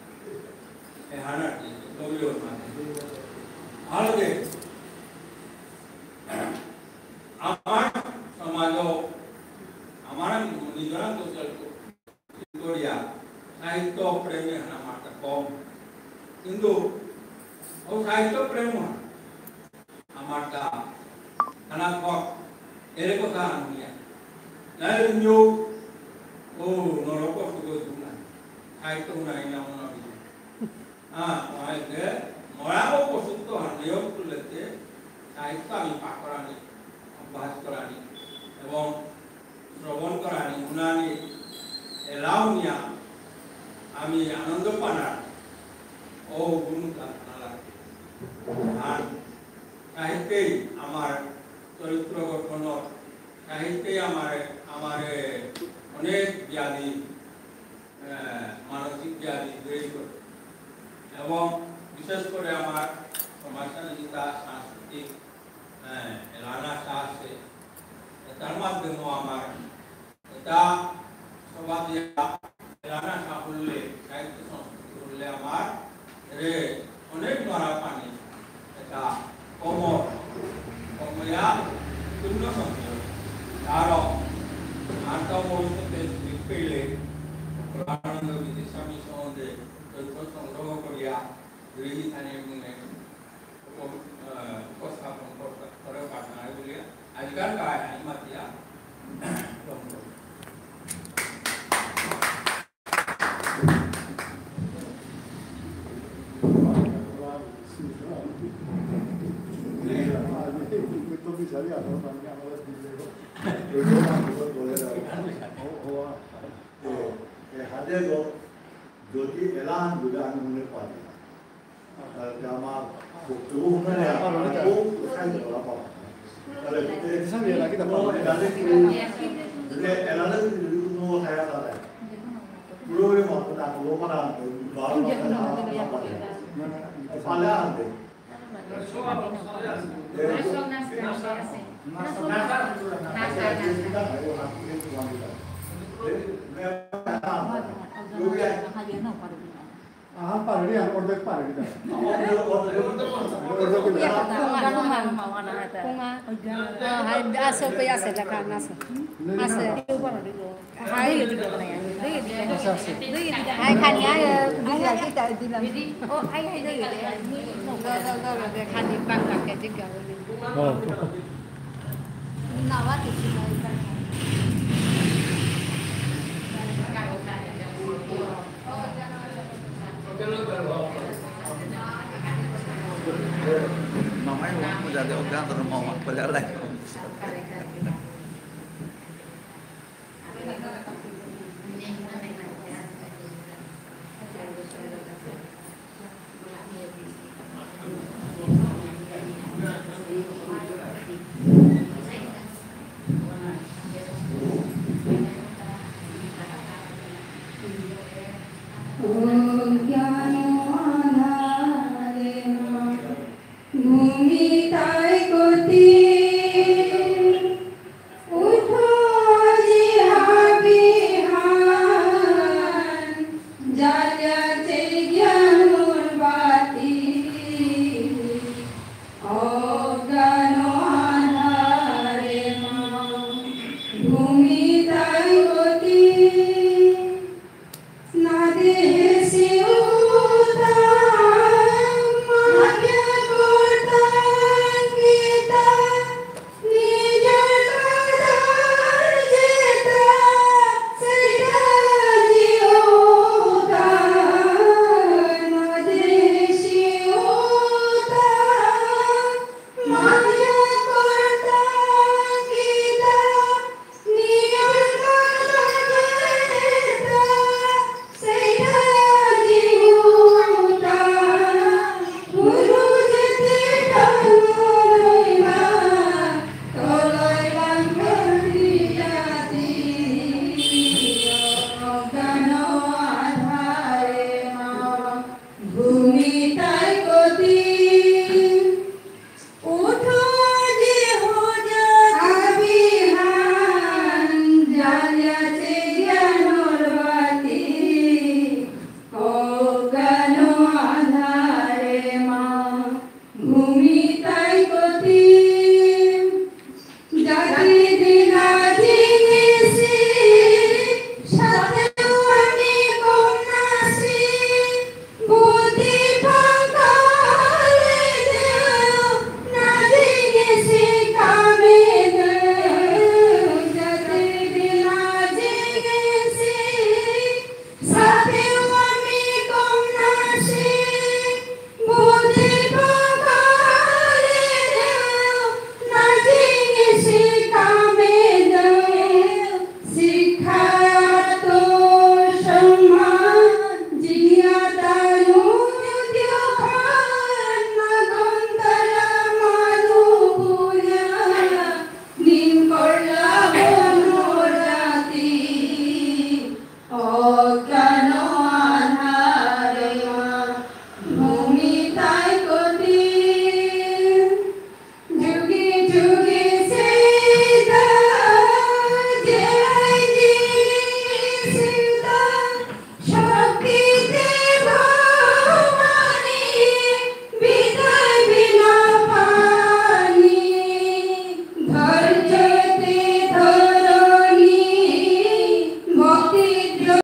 এ হানার কি, নবীর মানে। ভালো যে, আমার সমাজও, আমার নিজেরা তো চলতো। করিয়া সাহিত্য প্রেমে হানা মারতা কম। কিন্তু ও সাহিত্য প্রেম হানা মারতা হানা কম। এরে কথা আনিয়া। নাই নিও ও নরক সুখ দুনা। সাহিত্য নাই না মনে হয়। হ্যাঁ, তোমার যে মরাও পশুত্ব হানিও তুলেতে সাহিত্য আমি পাকরানি, অভ্যাস করানি এবং শ্রবণ করানি, হুনানি, এলাও নিয়া আমি আনন্দ পানার ও গুণ প্রার্থনা লাগে। আর সাহিত্যেই আমার চরিত্র গঠনর, সাহিত্যেই আমার, আমার অনেক ব্যাধি আহ, মানসিক ব্যাধি তৈরি করে। এবং বিশেষ করে আমার সমাজে যেতা সাংস্কৃতিক, আহ, এলানা আছে, এতার মাধ্যমে আমার এতা সমাজে এলানা সাফল্যে, সাহিত্য সংস্কৃতি করলে আমার এরে অনেক নরা পানি, এতা কমর, কময়া পূর্ণ সংখ্যা। কারণ আনতা ভবিষ্যতে পেলে আনন্দ গীতিস্বামী সম্বন্ধে তথ্য সংগ্রহ করিয়া গৃহী স্থানীয় গুণে উপ-, আহ, উপস্থাপন করতে, করে পাঠানো বুলিয়া আজিকার কায় আমি মাতিয়া বন্ধ। এ, এ হাতে গো, যদি এলান বুলে আমি মনে পারি। আর যে আমার বক্তব্য শুনে আমার খুব উৎসাহিত করা পাবো। তাহলে, এ, কোনো এলানে কি, যদি এলানে যদি কোনো খায়া খায়, পুরো মত না, পুরো মানে, বারো মাসে না, না পারে। পালে আনবে। আহা, পারুরি, আর অর্ধেক পারুরি না। অর্ধেক না। কুঙা। কুঙা। হ্যাঁ, হাই, আসো, কই আসে, লেখা না আসে। আসে। হাই। আচ্ছা, আচ্ছা। হাই, খানি, হাই, দিদি, আই, দিদি, দিলাম। ও, হাই, হাই, দিদি। দাও, দাও, দাও, দাও, খানি, পাক, পাক, ঠিক আছে। ও। নাওয়া কিছু নাই। Mamai, mau jadi organ atau mau apa jalan?